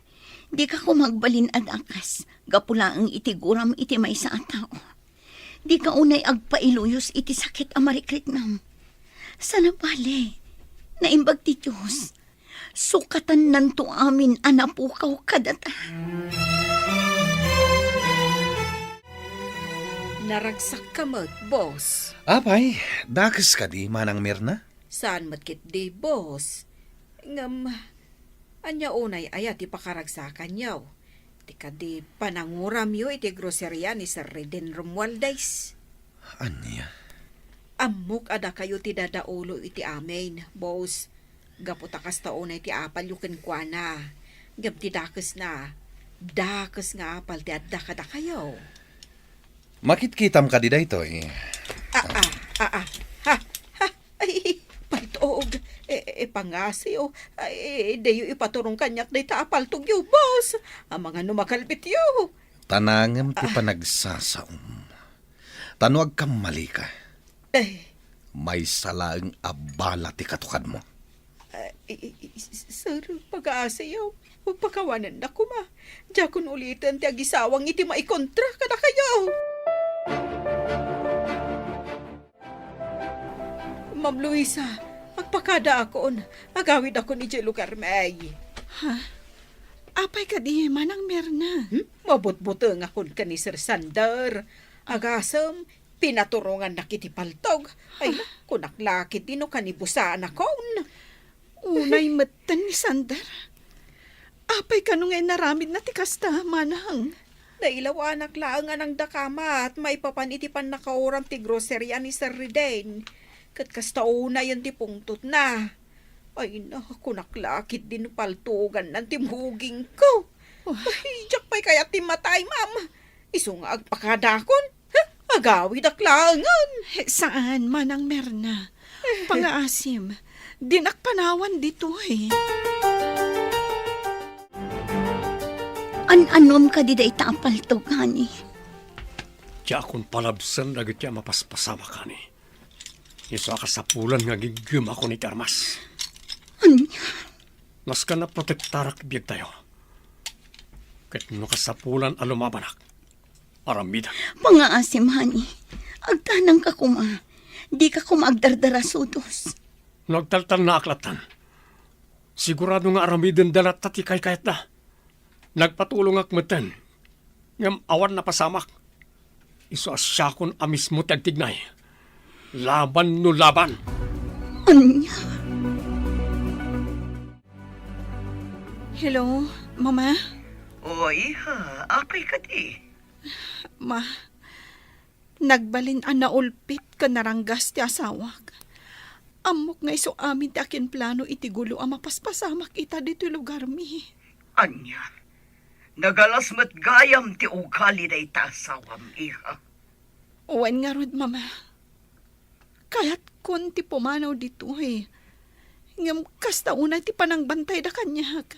Dika koma agbalin a dakes gapu laeng iti guram iti maysa a tao. Dika unay agpailuyos iti sakit a marikriknam. Sana bale, naimbag ti Dios. Sukatannanto amin a napukaw kadata. Naragsak ka met, boss. Apay, dakes kadi, Manang Mirna? Saan met ketdi, boss. Ngem, ania unay aya ti pakaragsakanyo? Ti kadi pananguramyo iti groceria ni Sir Reden Romualdez? Ania? Ammok a dakayo ti dadaulo iti amin, boss. Gapu ta kasta unay ti apalyo kenkuana. Ngem ti dakesna, dakes nga apal ti adda kadakayo. Makitkitam kadi daytoy? Ah, ah, ah, ah. Ha, ha. Ay, paltog. Eh, eh, pangasiw. Ay, eh, diyo ipaturong kaniak dayta a paltogyo, boss. Amangan no makalbityo. Tanangem ti Ah. panagsasaom. Ta no agkammalika, Eh. maysa laeng a bala ti katukadmo. Ah, i-, i-, i-, s-, sir, pagaasiyo. Pakawanennak koma. Diakon uliten ti agisawang iti maikontra kadakayo. Ma'am Luisa, agpakadaakon. Agawidakon idiay lugarmi. Ha? Apay kadi, Manang Merna? Hmm? Mabutbutengakon ken ni Sir Sander. Agasem, pinaturongannak iti paltog. Ay, Ah. kunak la ketdi no kanibusaanakon. Unay metten ni Sander. Apay kano nga inaramidna ti kasta, Manang? Nailawanak laeng a nangdakamat maipapan iti pannakauram ti groceria ni Sir Reden. Ket kasta unayen ti pungtotna. Ay, na, kunak la ketdi no paltogannan ti mugingko. Wah. Ay, diak pay kayat ti matay, ma'am. Isu nga agpakadakon. Ha? Agawidak laengen. Eh, saan, Manang Merna? Pangaasim, dinak panawan ditoy. An-anom kadi dayta a paltog, honey? Diakon palabsen dagiti a mapaspasamak, honey. Isu a kasapulan nga giggemakon iti armas. Ania? Nasken a protektarak ti biagtayo. Ket no kasapulan a lumabanak, aramidek. Pangaasim, honey. Agtanangka koma. Dika koma agdardarasudos. No agtaltalnaak lattan, sigurado nga aramidenda latta ti kaykayatda. Nagpatulongak metten, ngem awan napasamak. Isu a siakon a mismo ti agtignay. Laban no laban. Ania? Hello, Mama? O, iha, apay kadi? Ma, nagbalin a naulpit ken naranggas ti asawak. Ammok nga isu amin ti akinplano iti gulo a mapaspasamak ita ditoy lugarmi. Ania? Nagalas met gayam ti ugali dayta asawam, iha. Wen ngarud, Mama. Kayatkon ti pumanaw ditoy. Ngem kasta unay ti panangbantayda kaniak.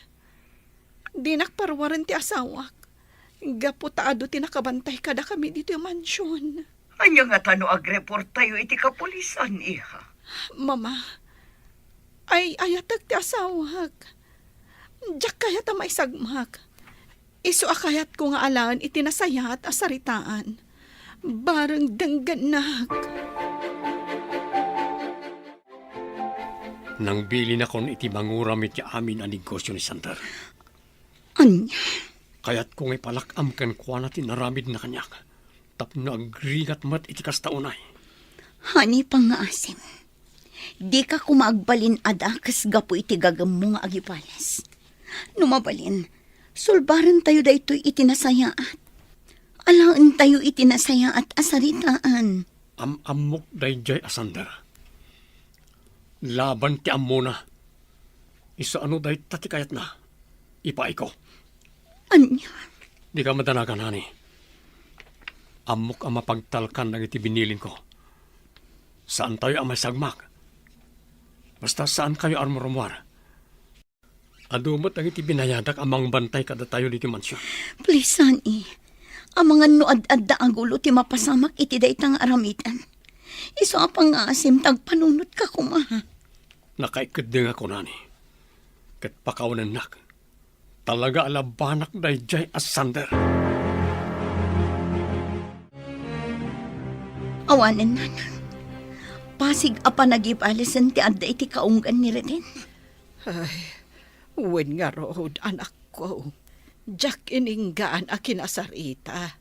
Dinak paruaren ti asawak. Gapu ta adu ti nakabantay kadakami ditoy mansion. Ania ngata no agreporttayo iti kapulisan, iha? Mama, ay-ayatek ti asawak. Diak kayat a maisagmak. Isu a kayatko nga alaen iti nasayaat a saritaan. Bareng denggennak. Nangbilinakon iti manguram iti amin a negosio ni Sander. Ania? Kayatko nga ipalak-am kenkuana ti inaramidna kaniak tapno agrigat met iti kasta unay. Honey, pangngaasim. Dika koma agbalin a dakes gapu iti gagemmo nga agibales. No mabalin, sulbarentayo daytoy iti nasayaat. Alaentayo iti nasayaat a saritaan. Am-ammok daydiay a Sander. Laban ti ammona. Isu a no dayta ti kayatna, ipaayko. Ania? Dika madanagan, honey. Ammok a mapagtalkan dagiti binilinko. Saantayo a maisagmak. Basta saankayo a rumrumuar. Adu met dagiti binayadak a mangbantay kadatayo ditoy mansion. Please, honey. Amangan no ad-adda a gulo ti mapasamak iti dayta nga aramiden. Isu a pangngaasim ta agpanunotka koma. Nakaikeddengakon, honey. Ket pakawanennak. Talaga a labanak daydiay a Sander. Awanen, nanang. Pasig a panagibalesen ti adda iti kaunggan ni Reden. Ay, wen ngarud, anakko. Diak ininggaan a kinasarita.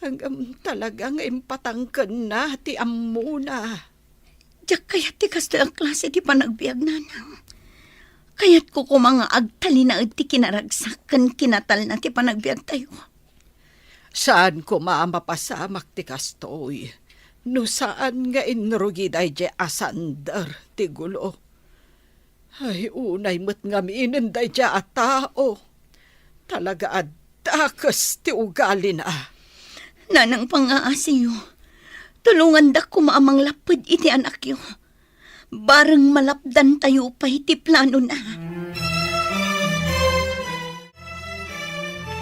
Ngem talaga nga impatangkenna ti ammona. Diak kayat ti kastoy a klase ti panagbiag, nanang. Kayatko koma nga agtalinaed ti kinaragsak ken kinatalna ti panagbiagtayo. Saan koma a mapasamak ti kastoy no saan nga inrugi daydiay a Sander ti gulo. Ay, unay met ngamin daydiay a tao. Talaga a dakes ti ugalina. Nanang pangaasiyo, tulongandak koma a manglapped iti anakyo. Bareng malapdantayo pay ti planona.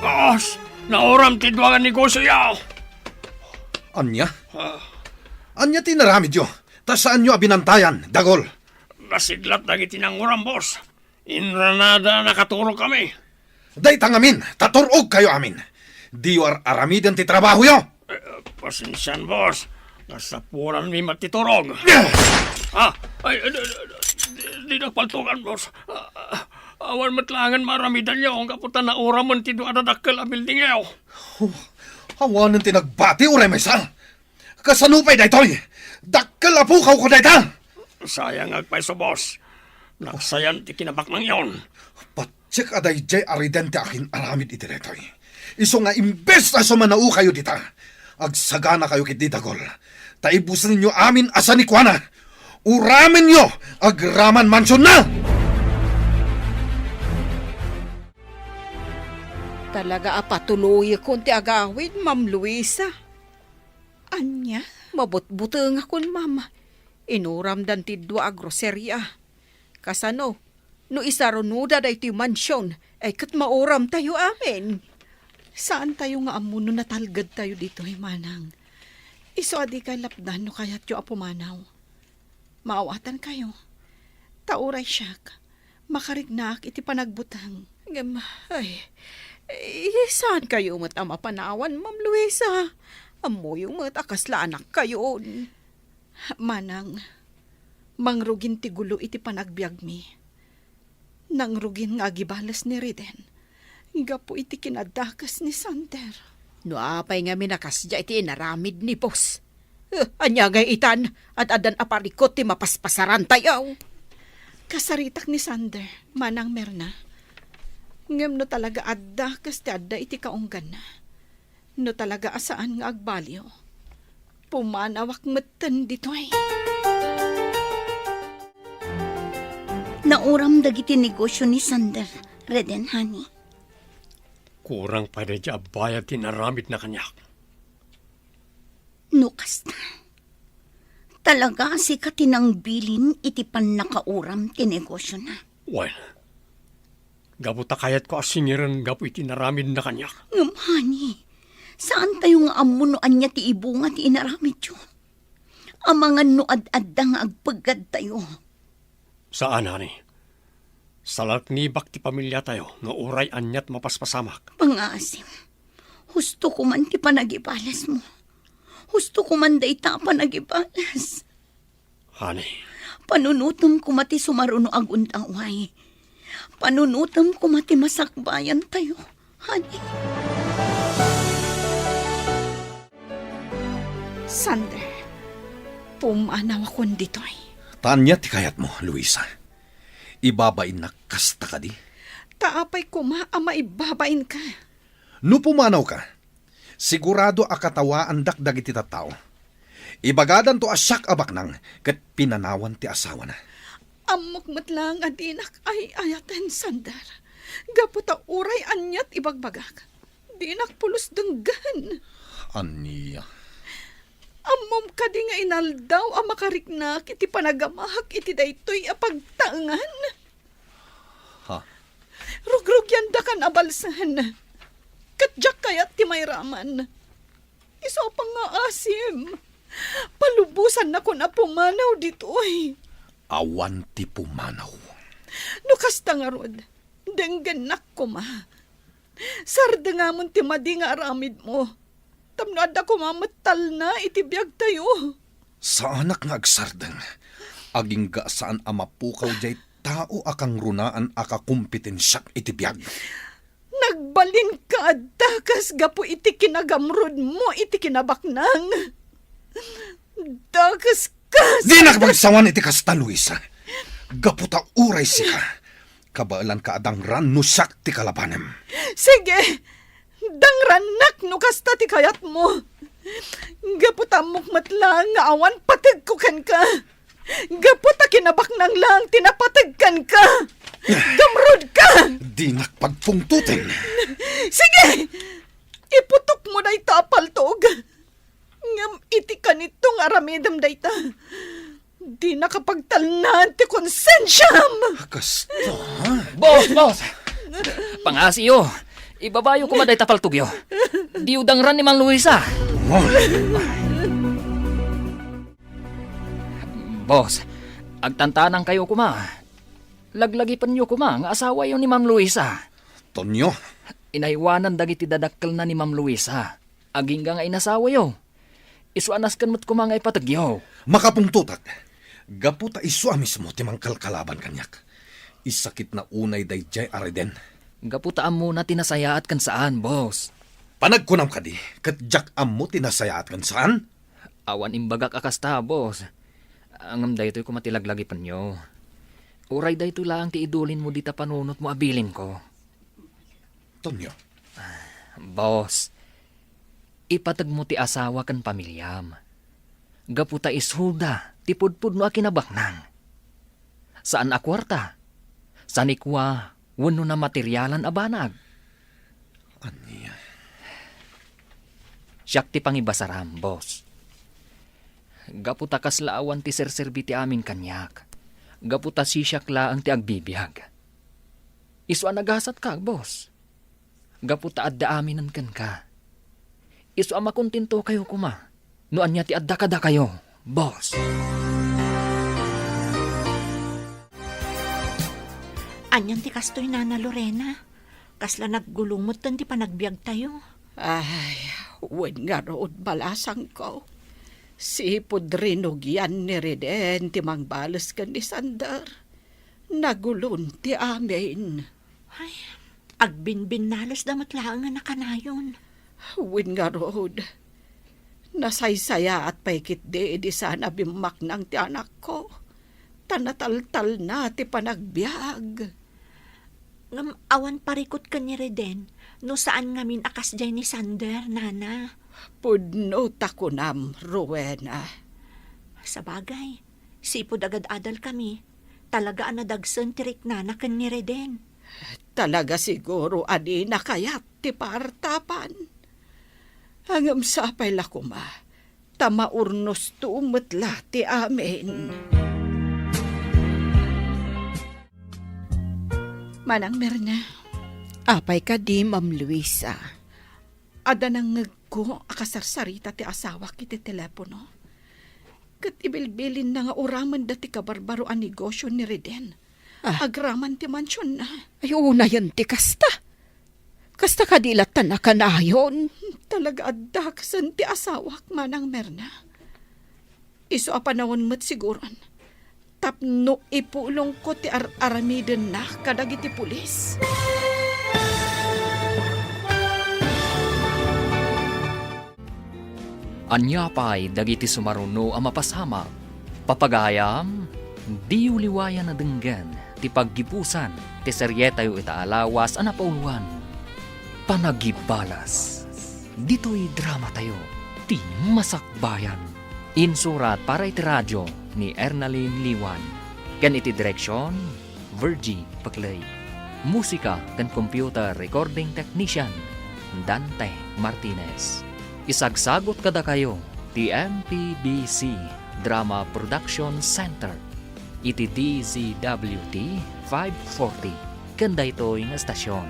Boss, nauram ti dua nga negosioyo. Ania? Ah. Ania ti inaramidyo? Ta saanyo a binantayan, Dagol? Nasiglat dagiti nanguram, boss. Inranada nakaturog kami. Dayta ngamin, ta tur-og kayo amin. Diyo ar-aramiden ti trabahoyo. Eh, pasensian, boss. Nasapulanmi met ti turog. Ah! Ay, di, di, di, di napaltugan, boss. Ah, awan met laengen maaramidanyo, gapu ta nauramen ti dua a dadakkel a buildingyo. Oh, awanen ti nagbati, uray maysa. Kasano pay daytoy? Dakkel a pukawko dayta! Sayang nga agpayso, boss. Naksayan ti kinabaknangyon. Patiek a daydiay ariden ti akin-aramid iti daytoy. Isu nga imbes a sumanao kayo dita, agsaganakayo ketdi, Dagol. Ta ibusenyo amin a sanikuana. Uramenyo agraman mansionna! Talaga a patuloyekon ti agawid, Ma'am Luisa. Ania? Mabutbutengakon, Ma'am. Inuramdan ti dua a groseria. Kasano no isarunoda daytoy mansion, ay ket mauramtayo amin? Saantayo nga ammo no natalgedtayo ditoy, manang. Isu a dikay lapdan no kayatyo a pumanaw. Maawatankayo. Ta uray siak, makariknaak iti panagbuteng. Ngem, ay, eh, saankayo met a mapanawan, Ma'am Luisa. Ammoyo met a kasla anakkayon. Manang, mangrugin ti gulo iti panagbiagmi. Nangrugin nga agibales ni Reden gapu iti kinadakes ni Sander. No apay ngamin a kasdiay ti inaramid ni boss? Eh, ania ngay itan? Ad-addan a parikut ti mapaspasarantayo. Kasaritak ni Sander, Manang Merna. Ngem no talaga a dakes ti adda iti kaungganna, no talaga a saan nga agbaliw, pumanawak metten ditoy. Nauram dagiti negosio ni Sander, Reden, honey. Kurang pay daydiay a bayad ti inaramidna kaniak. No kasta, talaga a sika ti nangbilin iti pannakauram ti negosiona. Wen, gapu ta kayatko a singiren gapu iti inaramidna kaniak. Ngem, honey, saantayo nga ammo no ania ti ibunga ti inaramidyo. Amangan no ad-adda nga agpeggadtayo. Saan, honey. Salaknibak ti pamiliatayo nga uray aniat mapaspasamak. Pangaasim, husto ko man ti panagibalasmo. Husto ko man dayta a panagibalas. Honey. Panunotem koma ti sumaruno a gundaway. Panunotem koma ti masakbayantayo, honey. Sander, pumanawakon ditoy. Ta ania ti kayatmo, Luisa? Ibabainnak kasta kadi? Ta apay koma a maibabainka? No pumanawka, sigurado a katawaandak dagiti tattao. Ibagadanto a siak a baknang ket pinanawan ti asawana. Ammok met laeng a dinak ay-ayaten, Sander. Gapu ta uray aniat ibagbagak, dinak pulos denggen. Ania? Ammom kadi nga inaldaw a makariknak iti panagamaak iti daytoy a pagtaengan? Ha? Rugrugyandakan a balsen. Ket diak kayat ti mairaman. Isu a pangngaasim, palubosannakon a pumanaw ditoy. Awan ti pumanaw. No kasta ngarud, denggennak koma. Sardengamon ti madi nga aramidmo. Tapno adda koma met talna iti biagtayo. Saanak nga agsardeng, agingga saan a mapukaw diay tao a kangrunaan a kakompetensiak iti biag. Nagbalinka a dakes gapu iti kinagamrudmo iti kinabaknang. Dakes Kas- Dinak pagsawan iti kasta, Luisa. Gapu ta uray sika, kabaelanka a dangran no siak ti kalabanem. Sige, dangrannak no kasta ti kayatmo. Gapu ta ammok met laeng nga awan pategko kenka. Gapu ta kinabaknang laeng ti napateg kenka. Gamrudka! Dinak pagpungtoten. Sige! Iputokmo dayta a paltog. Ngem iti kanito nga aramidem dayta, dinaka pagtalnaen ti konsensiam! Kasta, ha? Boss, boss! Pangasiyo! Ibabayo koma dayta paltogyo. Diyo dangran ni Mang Luisa. Oh. Boss, agtantanangkayo koma. Laglagipenyo koma nga asawayo ni Ma'am Luisa. Tonyo. Inaywanan dagiti dadakkelna ni Ma'am Luisa. Agingga nga inasawayo. Isu a nasken met koma nga ipategyo. Makapungtotak. Gapu ta isu a mismo ti mangkalkalaban kaniak. Isakitna unay daydiay a Reden. Gapu ta ammona ti nasayaat ken saan, boss. Panagkunam kadi, ket diak ammo ti nasayaat ken saan? Awan imbagak a kasta, boss. Ngem daytoy koma ti laglagipenyo. Uray daytoy laeng ti idulinmo dita panunotmo a bilinko. Tonyo. Boss, ipategmo ti asawa ken pamiliam. Gapu ta isuda ti pudpudno a kinabaknang. Saan a kuarta, sanikua, wenno namaterialan a banag. Ania? Siak ti pangibasaram, boss. Gapu ta kasla awan ti serserbi ti amin kaniak. Gapu ta sisiak laeng ti agbibiag. Isu a nagasatka, boss. Gapu ta adda aminen kenka. Isu a makontentokayo koma no ania ti adda kadakayo, boss. Anian ti kastoy, Nana Lorena? Kasla naggulumot ti panagbiagtayo. Ay, wen ngarud, balasangko. Sipud rinugian ni Reden ti mangbales ken ni Sander. Nagulon ti amin. Ay, agbinbinnalesda met laeng a nakanayon. Wen ngarud, nasaysayaat pay ketdi idi saan a bimmaknang ti anakko, ta nataltalna ti panagbiag. Ngem awan parikut ken ni Reden no saan ngamin a kasdiay ni Sander, Nana. Pudno ta kunam, Rowena. Sabagay, sipud agad-adalkami, talaga a nadagsen ti riknana ken ni Reden. Talaga siguro a dina kayat ti paartapan. Ngem sapay la koma, ta maurnosto met la ti amin. Manang Merna. Apay kadi, Ma'am Luisa? Adda nangngegko a kasarsarita ti asawak iti telepono. Ket ibilbilinna nga uramenda ti kabarbaro a negosio ni Reden. Ah. Agraman ti mansionna. Ay, unayen ti kasta. Kasta kadi latta nakanayon? Talaga a daksen ti asawak, Manang Merna. Isu a panawen met siguron tapno ipulongko ti ar-aramidenna kadagiti pulis. Ania pay dagiti sumaruno a mapasamak? Papagayam, diyo liwayan a denggen ti paggibusan ti serietayo ita a lawas a napauluan, Panagibbalas. Ditoy dramatayo, ti Masakbayan. Insurat para iti radio ni Ernalyn Liwan, ken iti direksion, Virgie Paclay. Musika ken computer recording technician, Dante Martinez. Isagsagut kadakayo ti M P B C Drama Production Center iti D Z W T five forty ken daytoy nga estasion.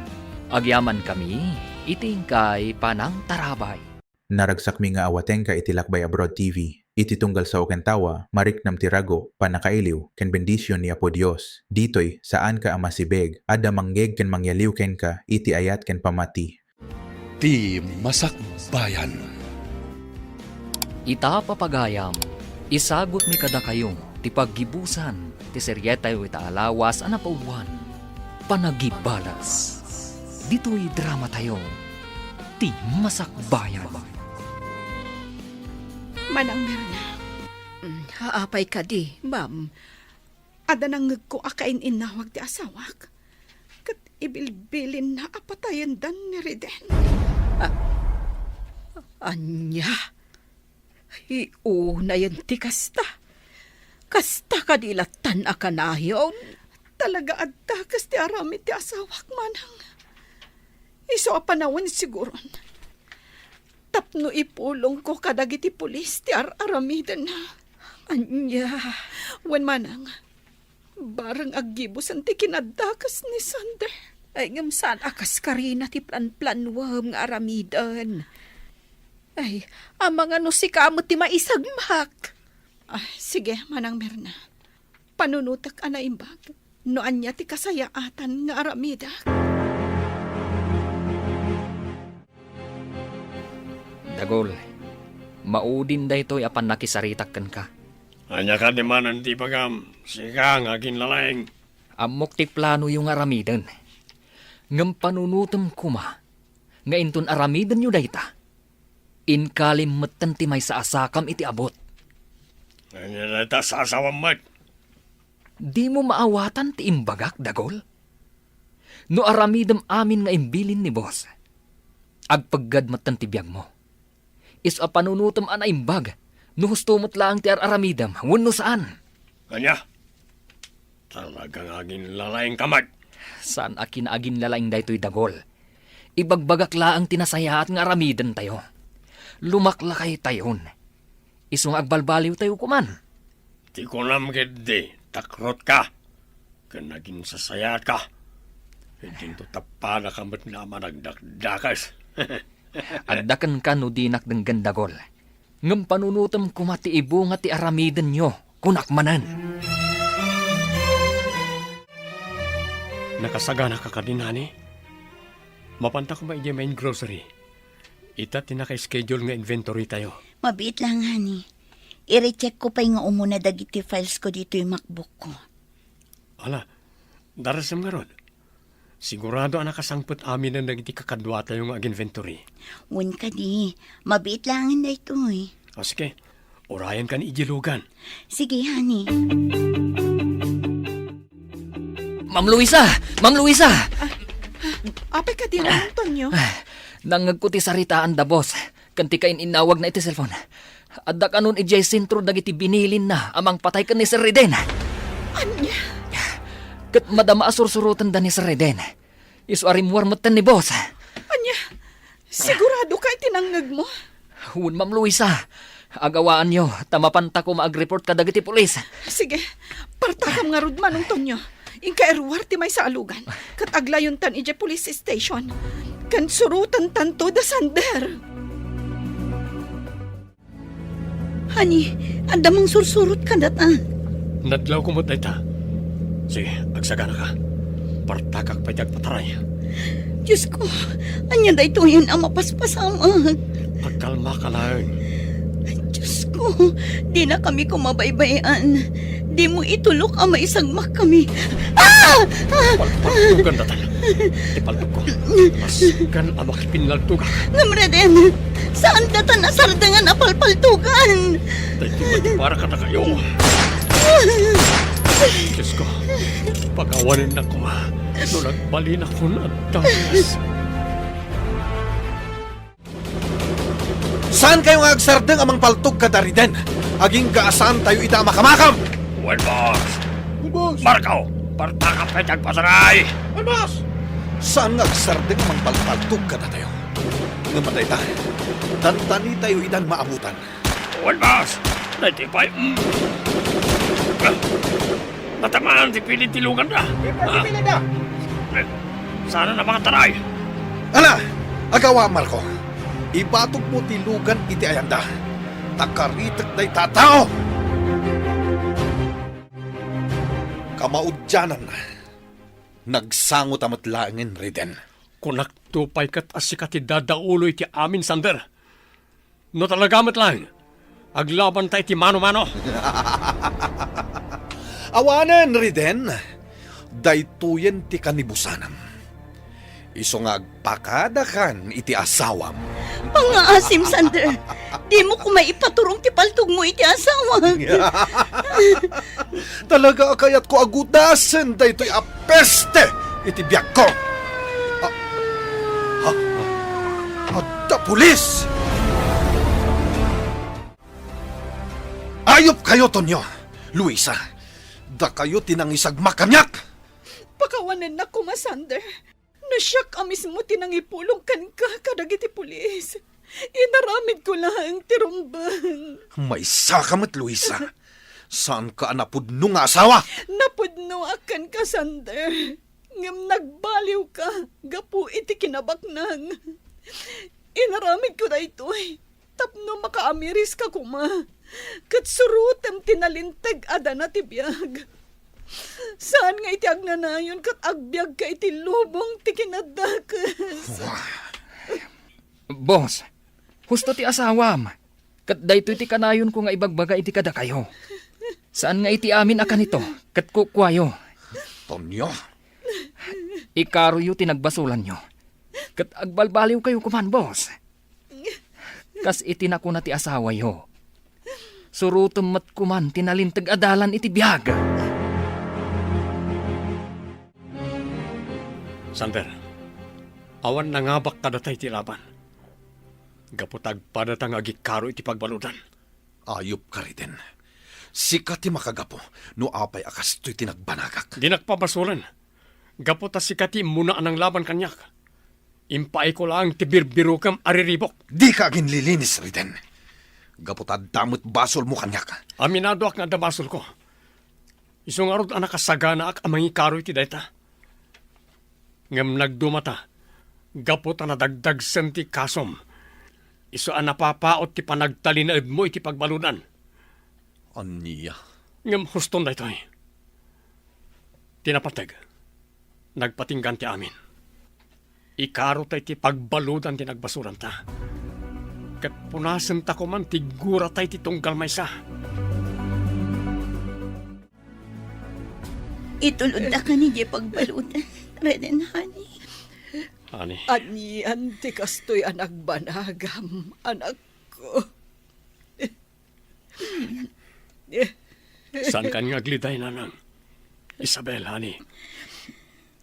Agyamankami iti inkay panangtarabay. Naragsakmi nga awatenka iti Lakbay Abroad T V. Iti tunggal sao ken tawa, mariknam ti rago, pannakailiw, ken bendision ni Apo Dios. Ditoy, saanka a masibeg. Adda mangngeeg ken mangyaliw kenka iti ayat ken pammati. Ti Masakbayan. Ita, papagayam, isagutmi kadakayo ti paggibusan ti serietayo ita a lawas a napauluan, Panagibbalas. Ditoy dramatayo, ti Masakbayan. Manang Merna, Mm, apay kadi, ma'am? Adda nangngegko a kain-innawag ti asawak. Ket ibilbilinna a patayendan ni Riden. Ania? Iunayen ti kasta. Kasta kadi lattan a kanayon? Talaga adda kas ti aramid ti asawak, manang. Isu a panawen siguron. Tapno ipulongko kadagiti pulis ti ar-aramidenna. Ania? Wen manang, bareng aggibusen ti kinadakes ni Sander. Ay, ngem saan a kas karina ti plan-planuem nga aramiden. Ay, amangan no sika met ti maisagmak. Ah, sige, Manang Mirna. Panunotek a naimbag no ania ti kasayaatan nga aramidek. Dagol, maudin daytoy a pannakisaritak kenka. Ania kadi manen ti ibagam, sika nga aginlalaing? Ammok ti planoyo nga aramiden. Ngem panunotem koma nga inton aramidenyo dayta, inkalim metten ti maysa a sakam iti abut. Ania dayta sasawam met? Dimo maawatan ti imbagak, Dagol? No aramidem amin nga imbilin ni Boss, agpeggad metten ti biagmo. Isu a panunotem a naimbag no husto met laeng ti ar-aramidem wenno saan. Ania? Talaga nga aginlalaingka met. Saan a kinaaginlalaing daytoy, Dagol. Ibagbagak laeng ti nasayaat nga aramidentayo. Lumaklakaytayon. Isu nga agbalbaliwtayo koman. Ti kunam ketdi, takrotka. Ken aginsasayaatka. Idinto tappadaka met nga a managdakdakes. Adda kenka no dinak denggen, Dagol. Ngem panunotem koma ti ibunga ti aramidenyo, kunak manen. Nakasaganaka kadi, honey? Mapanta koma idiay main grocery. Ita ti naka-schedule nga inventory tayo. Mabiit lang, honey. I-recheck ko pay nga umuna dagiti files ko ditoy MacBook ko. Ala, darasem ngarud. Sigurado a nakasangpet aminen dagiti kakaduatayo nga ag-inventory. Wen kadi, mabiit laengen daytoy. O sige, urayenka ni idiay lugan. Sige, honey. Ma'am Luisa! Ma'am Luisa! Apay kadi, Manong Tonyo? Nangngegko ti saritaan da boss ken ti kain-innawagna iti cellphone. Adda kanon idiay sentro dagiti binilinna a mangpatay ken ni Sir Reden. Ania? Ket madama a sursurotenda ni Sir Reden. Isu a rimmuar metten ni boss. Ania? Siguradoka iti nangngegmo? Wen, Ma'am Luisa. Agawaanyo, ta mapanta koma ag-report kadagiti pulis. Sige, partakam ngarud, Manong Tonyo. Inka iruar ti maysa a lugan, ket aglayontan idiay police station. Ken surotentanto da Sander. Honey, adda mangsursurot kadata. Nadlawko met dayta. Sige, agsaganaka. Partakak pay ti agpataray. Diosko, ania daytoyen a mapaspasamak? Agkalmaka laeng. Diosko, dinakami koma baybay-an. Dimo itulok a maisagmakkami. Ah! Ah! Palpaltugan datan. Ti paltogko. Masgan a makipinnaltogak. Ngem Reden, saan datan a sardengan a palpaltugan? Daytoy met para kadakayo. Diosko, pagawanennak koma no nagbalinakon a dalas. Saankayo nga agsardeng a mangpaltog kada Reden, agingga a saantayo ida a makamakam! Wen, boss! Wen, boss! Marco, partakam pay ti agpataray! Wen, boss! Saan nga agsardeng a mangpalpaltog kadatayo. Ngem dayta, tantanitayo idan maabutan. Wen, boss! Daytoy pay, mm. Natamaan ti pilid ti luganda. Ipar ti pilidda. Saan a mangataray? Ala, agawa, Marco. Ibatogmo ti lugan iti ayanda. Ta karitek dayta a tao. Kamaudiananna, nagsangota met laengen Reden. Kunakto pay ket a sika ti dadaulo iti amin, Sander. No talaga met laeng, aglabanta iti mano-mano. Awanen, Riden, daytoyen ti kanibusanam. Isu nga agpakadakan iti asawam. Pangngaasim, Sander. Dimo koma ipaturong ti paltogmo iti asawak. Talaga a kayatko a gudasen daytoy a peste iti biagko. Ah, ah, adda pulis! Ayupkayo, Tonio, Luisa. Dakayo ti nangisagmak kaniak. Pakawanennak koma, Sander. No siak a mismo ti nangipulong kenka kadagiti pulis, inaramidko laeng ti rumbeng. Maysaka met, Luisa. Saanka a napudno nga asawa. Napudnoak kenka, Sander. Ngem nagbaliwka gapu iti kinabaknang. Inaramidko daytoy tapno makaamiriska koma, ket surotem ti nalinteg a dana ti biag. Saan nga iti agnanayon ket agbiagka iti lubong ti kinadakes. Wa-, Boss, husto ti asawam. Ket daytoy ti kanayonko nga ibagbaga iti kadakayo. Saan nga iti amin a kanito, ket kukuayo. Tonio. Ikaroyo ti nagbasolanyo. Ket agbalbaliwkayo koman, boss. Kas iti nakuna ti asawayo, surotem met koman ti nalinteg a dalan iti biag. Sander, awan nangabak kadata iti laban. Gapu ta agpadata nga agikaro iti pagbaludan. Ayupka, Riden. Sika ti makagapu no apay a kastoy ti nagbanagak. Dinak pabasolen. Gapu ta sika ti immuna a nanglaban kaniak. Impaayko laeng ti birbirokem a riribuk. Dika aginlilinis, Riden. Gapu ta adda met basolmo kaniak. Aminadoak nga adda basolko. Isu ngarud a nakasaganaak a mangikaro iti dayta. Ngem nagdumata, gapu ta nadagdagsen ti kasom, isu a napapaut ti panagtalinaedmo iti pagbaludan. Ania? Ngem huston daytoy. Ti napateg, nagpatinggan ti amin. Ikarota iti pagbaludan ti nagbasolanta. Ket punasenta koman ti gurata iti tunggal maysa. Itulodda kanidiay pagbaludan, Reden, honey. Honey. Anian ti kastoy a nagbanagam, anakko? Saankan nga agliday, nanang. Isabel, honey.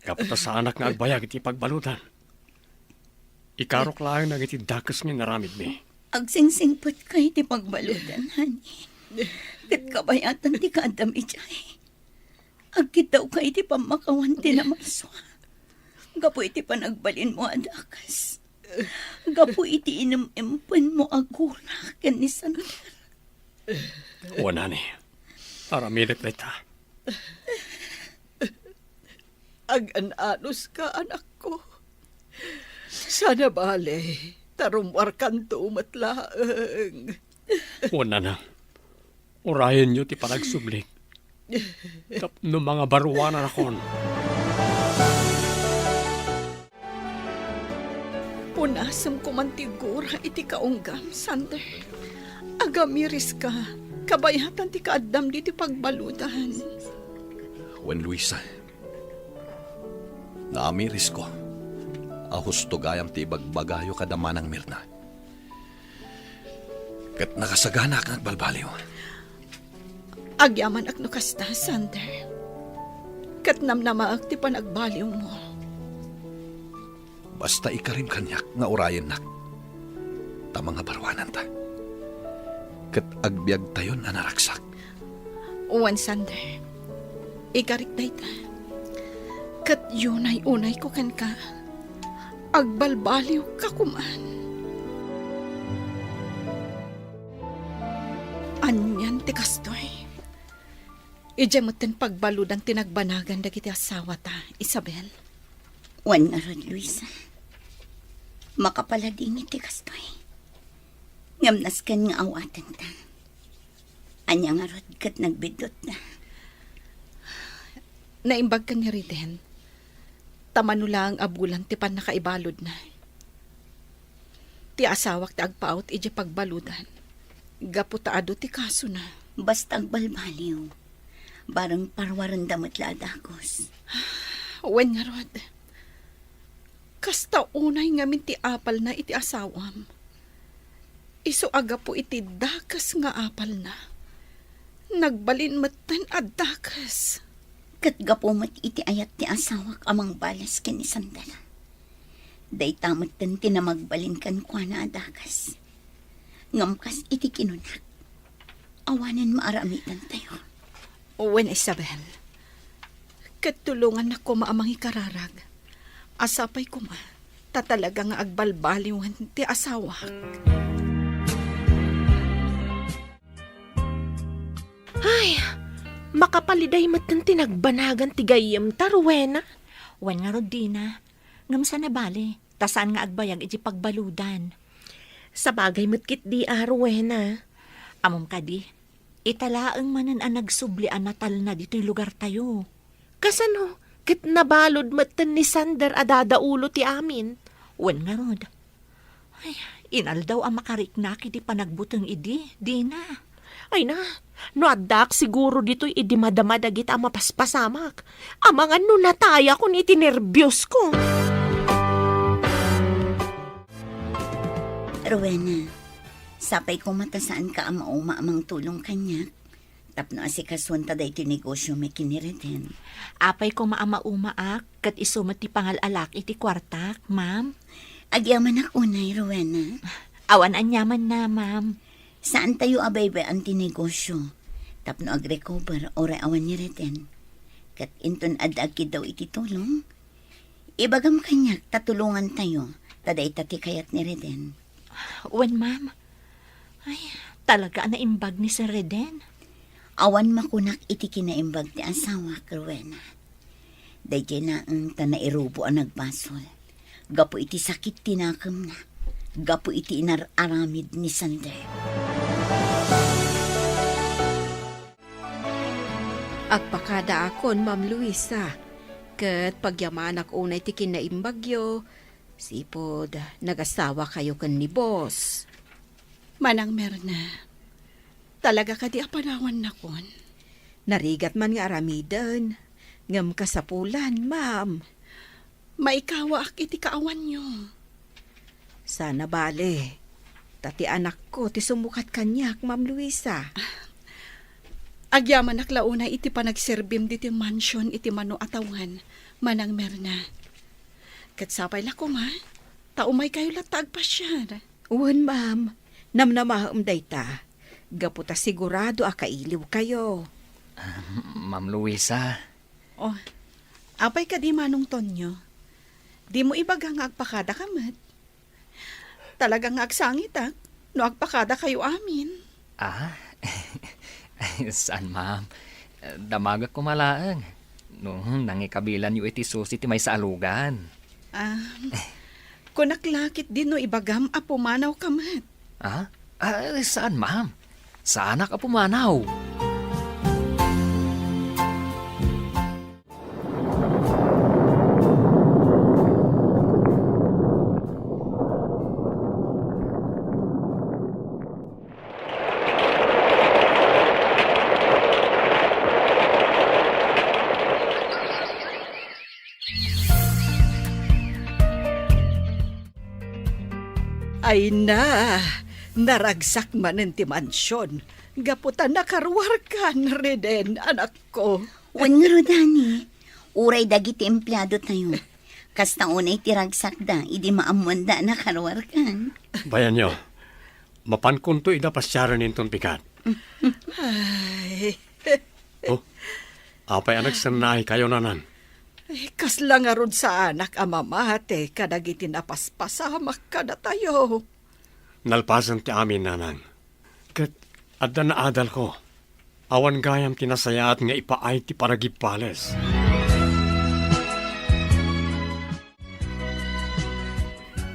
Gapu ta saanak nga agbayag iti pagbaludan. Ikarok laeng dagiti dakes nga inaramidmi. Agsingsingpetka iti pagbaludan, honey. Ket kabayatan ti kaaddam idiay. Agkiddawka iti pammakawan ti namarsua. Gapu iti panagbalinmo a dakes. Gapu iti inim-impenmo a gura ken ni Sander. Wen, honey. Aramidek dayta. Agan-anuska, anakko. Saan a bale, ta rummuarkanto met laeng. Wen, nanang. Urayenyo ti panagsublik tapno mangabaruananakon. Punasem koman ti gura iti kaunggam, Sander. Agamiriska, kabayatan ti kaaddam ditoy pagbaludan. Wen, Luisa, naamirisko a husto gayam ti ibagbagayo kada Manang Mirna. Ket nakasaganaak nga agbalbaliw. Agyamanak no kasta, Sander. Ket namnamaek ti panagbaliwmo. Basta ikarim kaniak nga urayennak, ta mangabaruananta. Ket agbiagtayon a naragsak. Wen, Sander, ikarik dayta. Ket yunay-unayko kenka, agbalbaliwka koman. Anian ti kastoy? Idiay metten pagbaludan ti nagbanagan dagiti asawata, Isabel. Wen ngarud, Luisa. Makapaladingit ti kastoy. Ngem nasken nga awatenta. Ania ngarud ket nagbiddutna? Naimbag ken ni Riden, ta mano laeng a bulan ti pannakaibaludna. Ti asawak ti agpaut idiay pagbaludan, gapu ta adu ti kasona. Basta agbalbaliw, bareng parwarenda met la a dagus. Wen ngarud, kasta unay ngamin ti apalna iti asawam. Isu a gapu iti dakes nga apalna, nagbalin metten a dakes. Ket gapu met iti ayat ti asawak a mangbales ken ni Sander, dayta metten ti namagbalin kenkuana a dakes. Ngem kas iti kinunak, awanen maaramidantayo. Wen, Isabel, ket tulongannak koma a mangikararag. Sapay koma, ta talaga nga agbalbaliwen ti asawak. Ay, makapaliday metten ti nagbanagan ti gayyemta, Rowena. Wen ngarud, Dina, ngem saan a bale, ta saan nga agbayag iti pagbaludan. Sabagay met ketdi a, Rowena. Ammom kadi, ita laeng manen a nagsubli a natalna ditoy lugartayo. Kasano ket nabalud metten ni Sander a dadaulo ti amin? Wen ngarud. Ay, inaldaw a makariknak iti panagbuteng idi, Dina. Ay na, no addaak siguro ditoy idi madama dagita a mapaspasamak. Amangan no natayakon iti nerbios ko. Rowena, sapay koma ta saanka a mauma a mangtulong kaniak tapno asikasuenta daytoy negosio mi ken ni Reden. Apay koma a maumaak, ket isu met ti pangal-alak iti kuartak, ma'am. Agyamanak unay, Rowena. Awan aniamanna, ma'am. Saantayo a baybay-an ti negosio tapno agrecover uray awan ni Reden. Ket inton adda agkiddaw iti tulong, ibagam kaniak ta tulongantayo ta dayta ti kayat ni Reden. Wen, ma'am. Ay, talaga a naimbag ni Sir Reden. Awan makunak iti kinaimbag ti asawak, Rowena. Daydiay laeng ta nairubo a nagbasol gapu iti sakit ti nakemna, gapu iti inar-aramid ni Sander. Agpakadaakon, Ma'am Luisa, ket pagyamanak unay ti kinaimbagyo, sipud nagasawakayo ken ni Boss. Manang Merna, talaga kadi a panawannakon? Narigat man nga aramiden, ngem kasapulan, ma'am, maikawaak iti kaawanyo. Saan a bale, ta ti anakko ti sumukat kaniak, Ma'am Luisa. Agyamanak la unay iti panagserbim ditoy mansion iti mano a tawen, Manang Merna. Ket sapay la koma, ta umaykayo latta agpasiar. Wen, ma'am. Namnamaem dayta. Gapu ta sigurado a kailiwkayo. Ah, Ma'am Luisa. Oh, apay kadi, Manong Tonyo? Dimo ibaga nga agpakadaka met? Talaga nga agsangitak no agpakadakayo amin. Ah? Saan, ma'am. Damagek koma laeng no nangikabilanyo iti susi ti maysa a lugan. Ah, kunak la ketdi no ibagam a pumanawka met. Ah? Ah, saan, ma'am. Saanak a pumanaw. Ay na, naragsak manen ti mansion gapu ta nakaruarkan, Reden, anakko. Wen ngarud, Dani, uray dagiti empleadotayo, kasta unay ti ragsakda idi maammoanda a nakaruarkan. Bayanyo, mapankonto ida pasiaren inton bigat. Ay. Oh, apay a nagsennaaykayo, Nanang? Eh, kasla ngarud saanak a mamati kadagiti napaspasamak kadatayo. Nalpasen ti amin, Nanang. Ket adda naadalko. Awan gayam ti nasayaat nga ipaay ti panagibbales.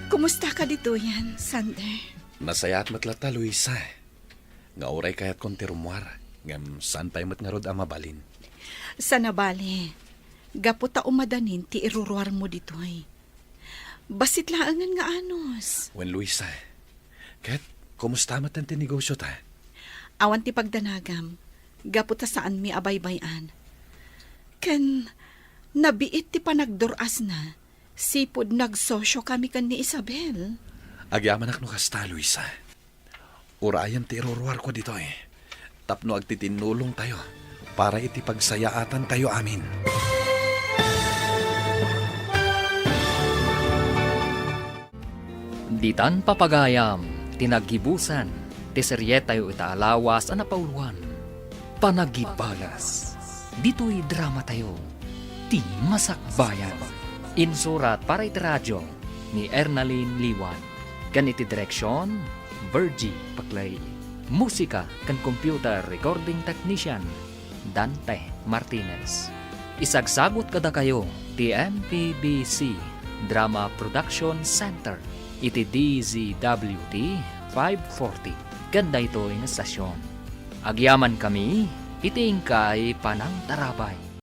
Kumusta ka ditoyen, Sander? Nasayaat met latta, Luisa, nga uray kayatkon ti rummuar, ngem saan pay met ngarud a mabalin. Saan a bale, gapu ta umadanin ti iruruarmo ditoy. Bassit laengen nga anus. Wen, Luisa, ket kumusta met ti negosiota? Awan ti pagdanagam, gapu ta saanmi a baybay-an. Ken nabiit ti panagdur-asna, sipud nagsosiokami ken ni Isabel. Agyamanak no kasta, Luisa. Urayem ti iruruarko ditoy tapno agtitinnulongtayo para iti pagsayaatantayo amin. Ditan papagayam ti naggibusan ti serietayo ita a lawas a napauluan, Panagibbalas. Ditoy dramatayo, Ti Masakbayan. Insurat para iti radio ni Ernalyn Liwan, ken iti direksion, Virgie Paclay. Musika ken computer recording technician, Dante Martinez. Isagsagut kadakayo ti M P B C Drama Production Center iti D Z W T five forty ken daytoy nga estasion. Agyamankami iti inkay panangtarabay.